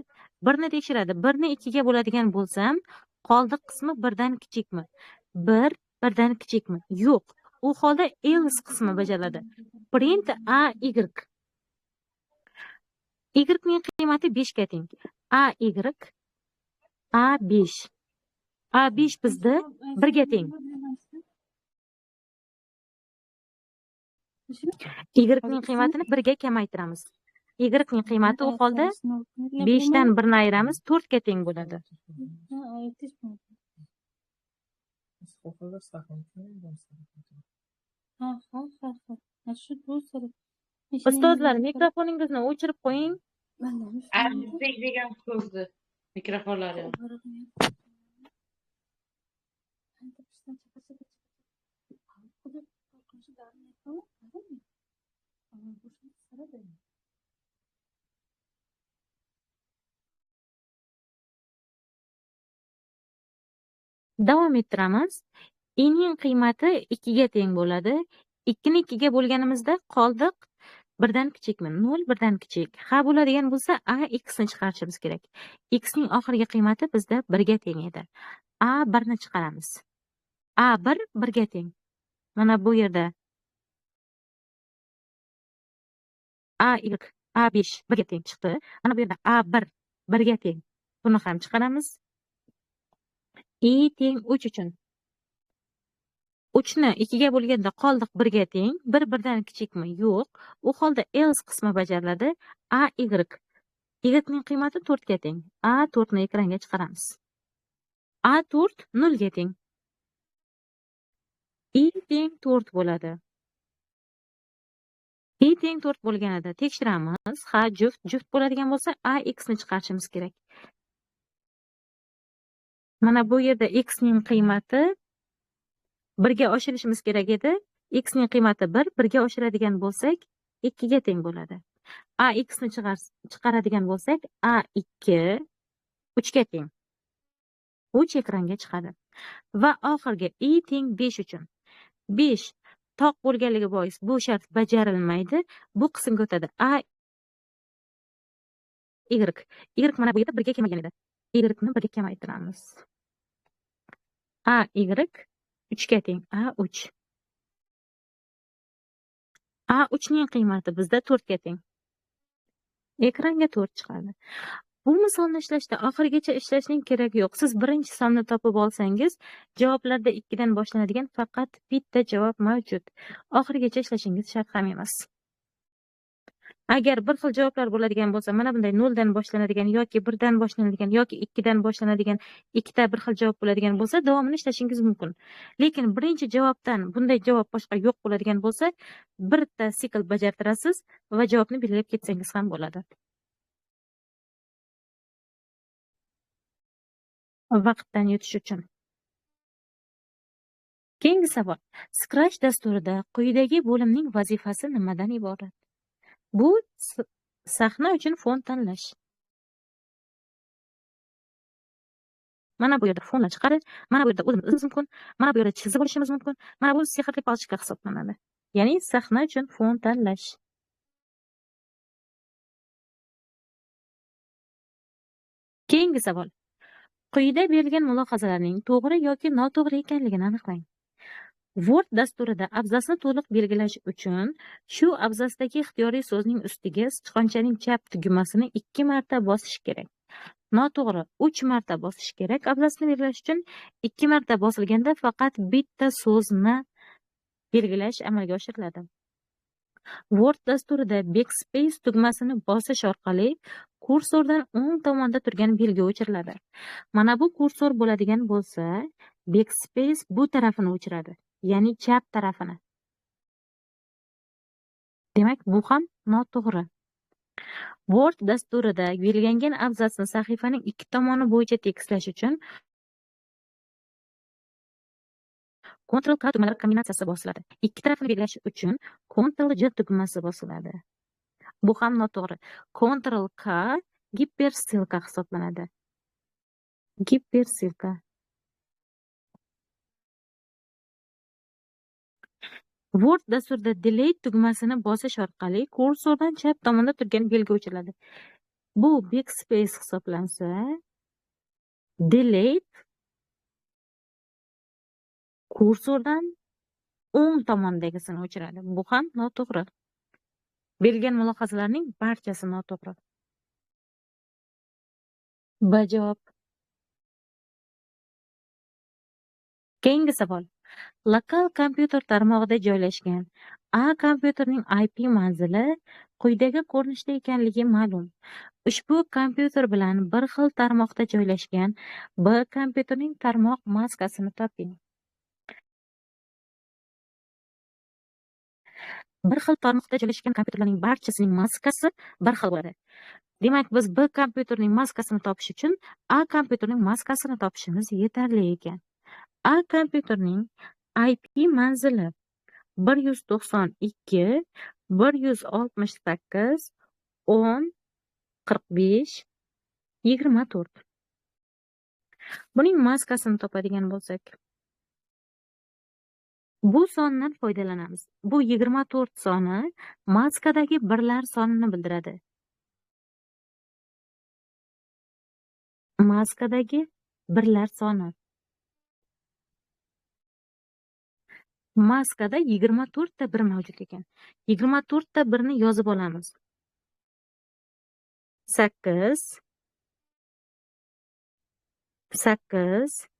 1 ni tekshiradi. 1 ni 2 ga bo'ladigan bo'lsam, qoldiq qismi 1 dan kichikmi? 1 1 dan kichikmi? Yo'q. U holda else qismi bajariladi. Print a y. Y ning qiymati 5 ga teng. A y A5. A5 bizda 1 ga teng. Y ning qiymatini 1 ga kamaytiramiz. Y ning qiymati u holda 5 dan 1 ni ayiramiz, 4 ga teng bo'ladi. Ustozlar, mikrofoningizni o'chirib qo'ying. Azizbek degan ko'rdi mikrofonlari. Davom ettiramiz. I ning qiymati 2 ga teng bo'ladi. 2 ni 2 ga bo'lganimizda qoldiq 1 dan kichikmi? 0 1 dan kichik. Ha bo'ladigan bo'lsa a x ni chiqarishimiz kerak. X ning oxirgi qiymati bizda 1 ga teng edi. A 1 ni chiqaramiz. A 1 1 ga teng. Mana bu yerda A y A5 1 ga teng chiqdi. Mana bu yerda A1 1 ga teng. Buni ham chiqaramiz. I teng 3 uchun. 3 ni 2 ga bo'lganda qoldiq 1 ga teng. 1 1 dan kichikmi? Yo'q. U holda else qismi bajariladi. A y. Y ning qiymati 4 ga teng. A 4 ni ekranga chiqaramiz. A 4 0 ga teng. I teng 4 bo'ladi. I teng 4 bo'lganida tekshiramiz. Ha, juft bo'ladigan bo'lsa a x ni chiqarishimiz kerak. Mana bu yerda x ning qiymati 1 ga oshirishimiz kerak edi. X ning qiymati 1, 1 ga oshiradigan bo'lsak 2 ga teng bo'ladi. A x ni chiqaradigan bo'lsak a 2 3 ga teng. 3 ekranga chiqadi. Va oxirgi i teng 5 uchun. 5 toq bo'lganligi bois bu shart bajarilmaydi. Bu qismga o'tadi. A y. Y mana bu yerda 1 ga kamagan edi. Y ni 1 ga kamaytiramiz. A y 3 ga teng. A 3. A 3 ning qiymati bizda 4 ga teng. Ekranga 4 chiqadi. Bu misolni ishlashda oxirigacha ishlashning keragi yo'q. Siz birinchi sonni topib olsangiz, javoblarda 2 dan boshlanadigan faqat bitta javob mavjud. Oxirigacha ishlashingiz shart ham emas. Agar bir xil javoblar bo'ladigan bo'lsa, mana bunday 0 dan boshlanadigan yoki 1 dan boshlanadigan yoki 2 dan boshlanadigan ikkita bir xil javob bo'ladigan bo'lsa, davomini ishlashingiz mumkin. Lekin birinchi javobdan bunday javob boshqa yo'q bo'ladigan bo'lsa, birta sikl bajartirasiz va javobni belgilab ketsangiz ham bo'ladi. Vaqtdan yutish uchun. Keyingi savol. Scratch dasturida quyidagi bo'limning vazifasi nimadan iborat? Bu sahna uchun fon tanlash. Mana bu yerda fonlar chiqadi, mana bu yerda o'zimiz o'zimiz mumkin, mana bu yerda chizib olishimiz mumkin. Mana bu sehrli palochka hisoblanadi. Ya'ni sahna uchun fon tanlash. Keyingi savol. Quyida berilgan mulohazalarning to'g'ri yoki noto'g'ri ekanligini aniqlang. Word dasturida abzasni to'liq belgilash uchun shu abzasdagi ixtiyoriy so'zning ustiga sichqonchaning chap tugmasini 2 marta bosish kerak. Noto'g'ri, 3 marta bosish kerak. Abzasni belgilash uchun 2 marta bosilganda faqat bitta so'zni belgilash amalga oshiriladi. Word dasturida Backspace tugmasini bosish orqali Kursordan o'ng tomonda turgan belgi o'chiriladi. Mana bu kursor bo'ladigan bo'lsa, backspace bu tarafini o'chiradi, ya'ni chap tarafini. Demak, bu ham noto'g'ri. Word dasturida belgilangan abzatsni sahifaning ikki tomoni bo'yicha tekislash uchun Ctrl K tugmalari kombinatsiyasi bosiladi. Ikki tarafini belgilash uchun Ctrl J tugmasi bosiladi. Bu ham noto'g'ri. Ctrl K gipersilka hisoblanadi. Gipersilka. Word dasturida Delete tugmasini bosish orqali kursordan chap tomonda turgan belgi o'chiriladi. Bu backspace hisoblansa, Delete kursordan o'ng tomondagisini o'chiradi. Bu ham noto'g'ri. Berilgan mulohazalarning barchasi noto'g'ri. B javob. Keyingi savol. Lokal kompyuter tarmog'ida joylashgan A kompyuterning IP manzili quyidagi ko'rinishda ekanligi ma'lum. Ushbu kompyuter bilan bir xil tarmoqda joylashgan B kompyuterning tarmoq maskasini toping. Bir xil tarmoqda joylashgan kompyuterlarning barchasining maskasi bir xil bo'ladi. Demak, biz B kompyuterning maskasini topish uchun A kompyuterning maskasini topishimiz yetarli ekan. A kompyuterning IP manzili 192 168 10 45 24. Buning maskasini topadigan bo'lsak, bu sondan foydalanamiz. Bu 24 soni maskadagi birlar sonini bildiradi. Maskadagi birlar soni. Maskada 24 ta bir mavjud ekan. 24 ta birni yozib olamiz. 8 8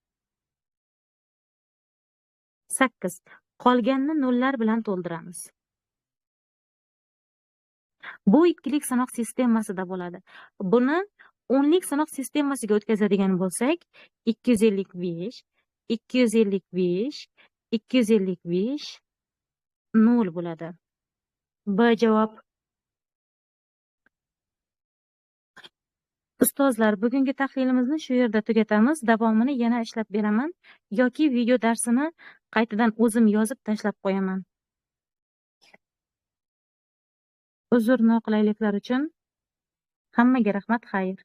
8. Qolganini nollar bilan to'ldiramiz. Bu ikkilik sanoq sistemasida bo'ladi. Buni o'nlik sanoq sistemasiga o'tkazadigan bo'lsak, 255 255 255 0 bo'ladi. B javob. Ustozlar, bugungi tahlilimizni shu yerda tugatamiz. Davomini yana ishlab beraman yoki video darsini qaytadan o'zim yozib tashlab qo'yaman. Uzr noqulayliklar uchun. Hammaga rahmat, xayr.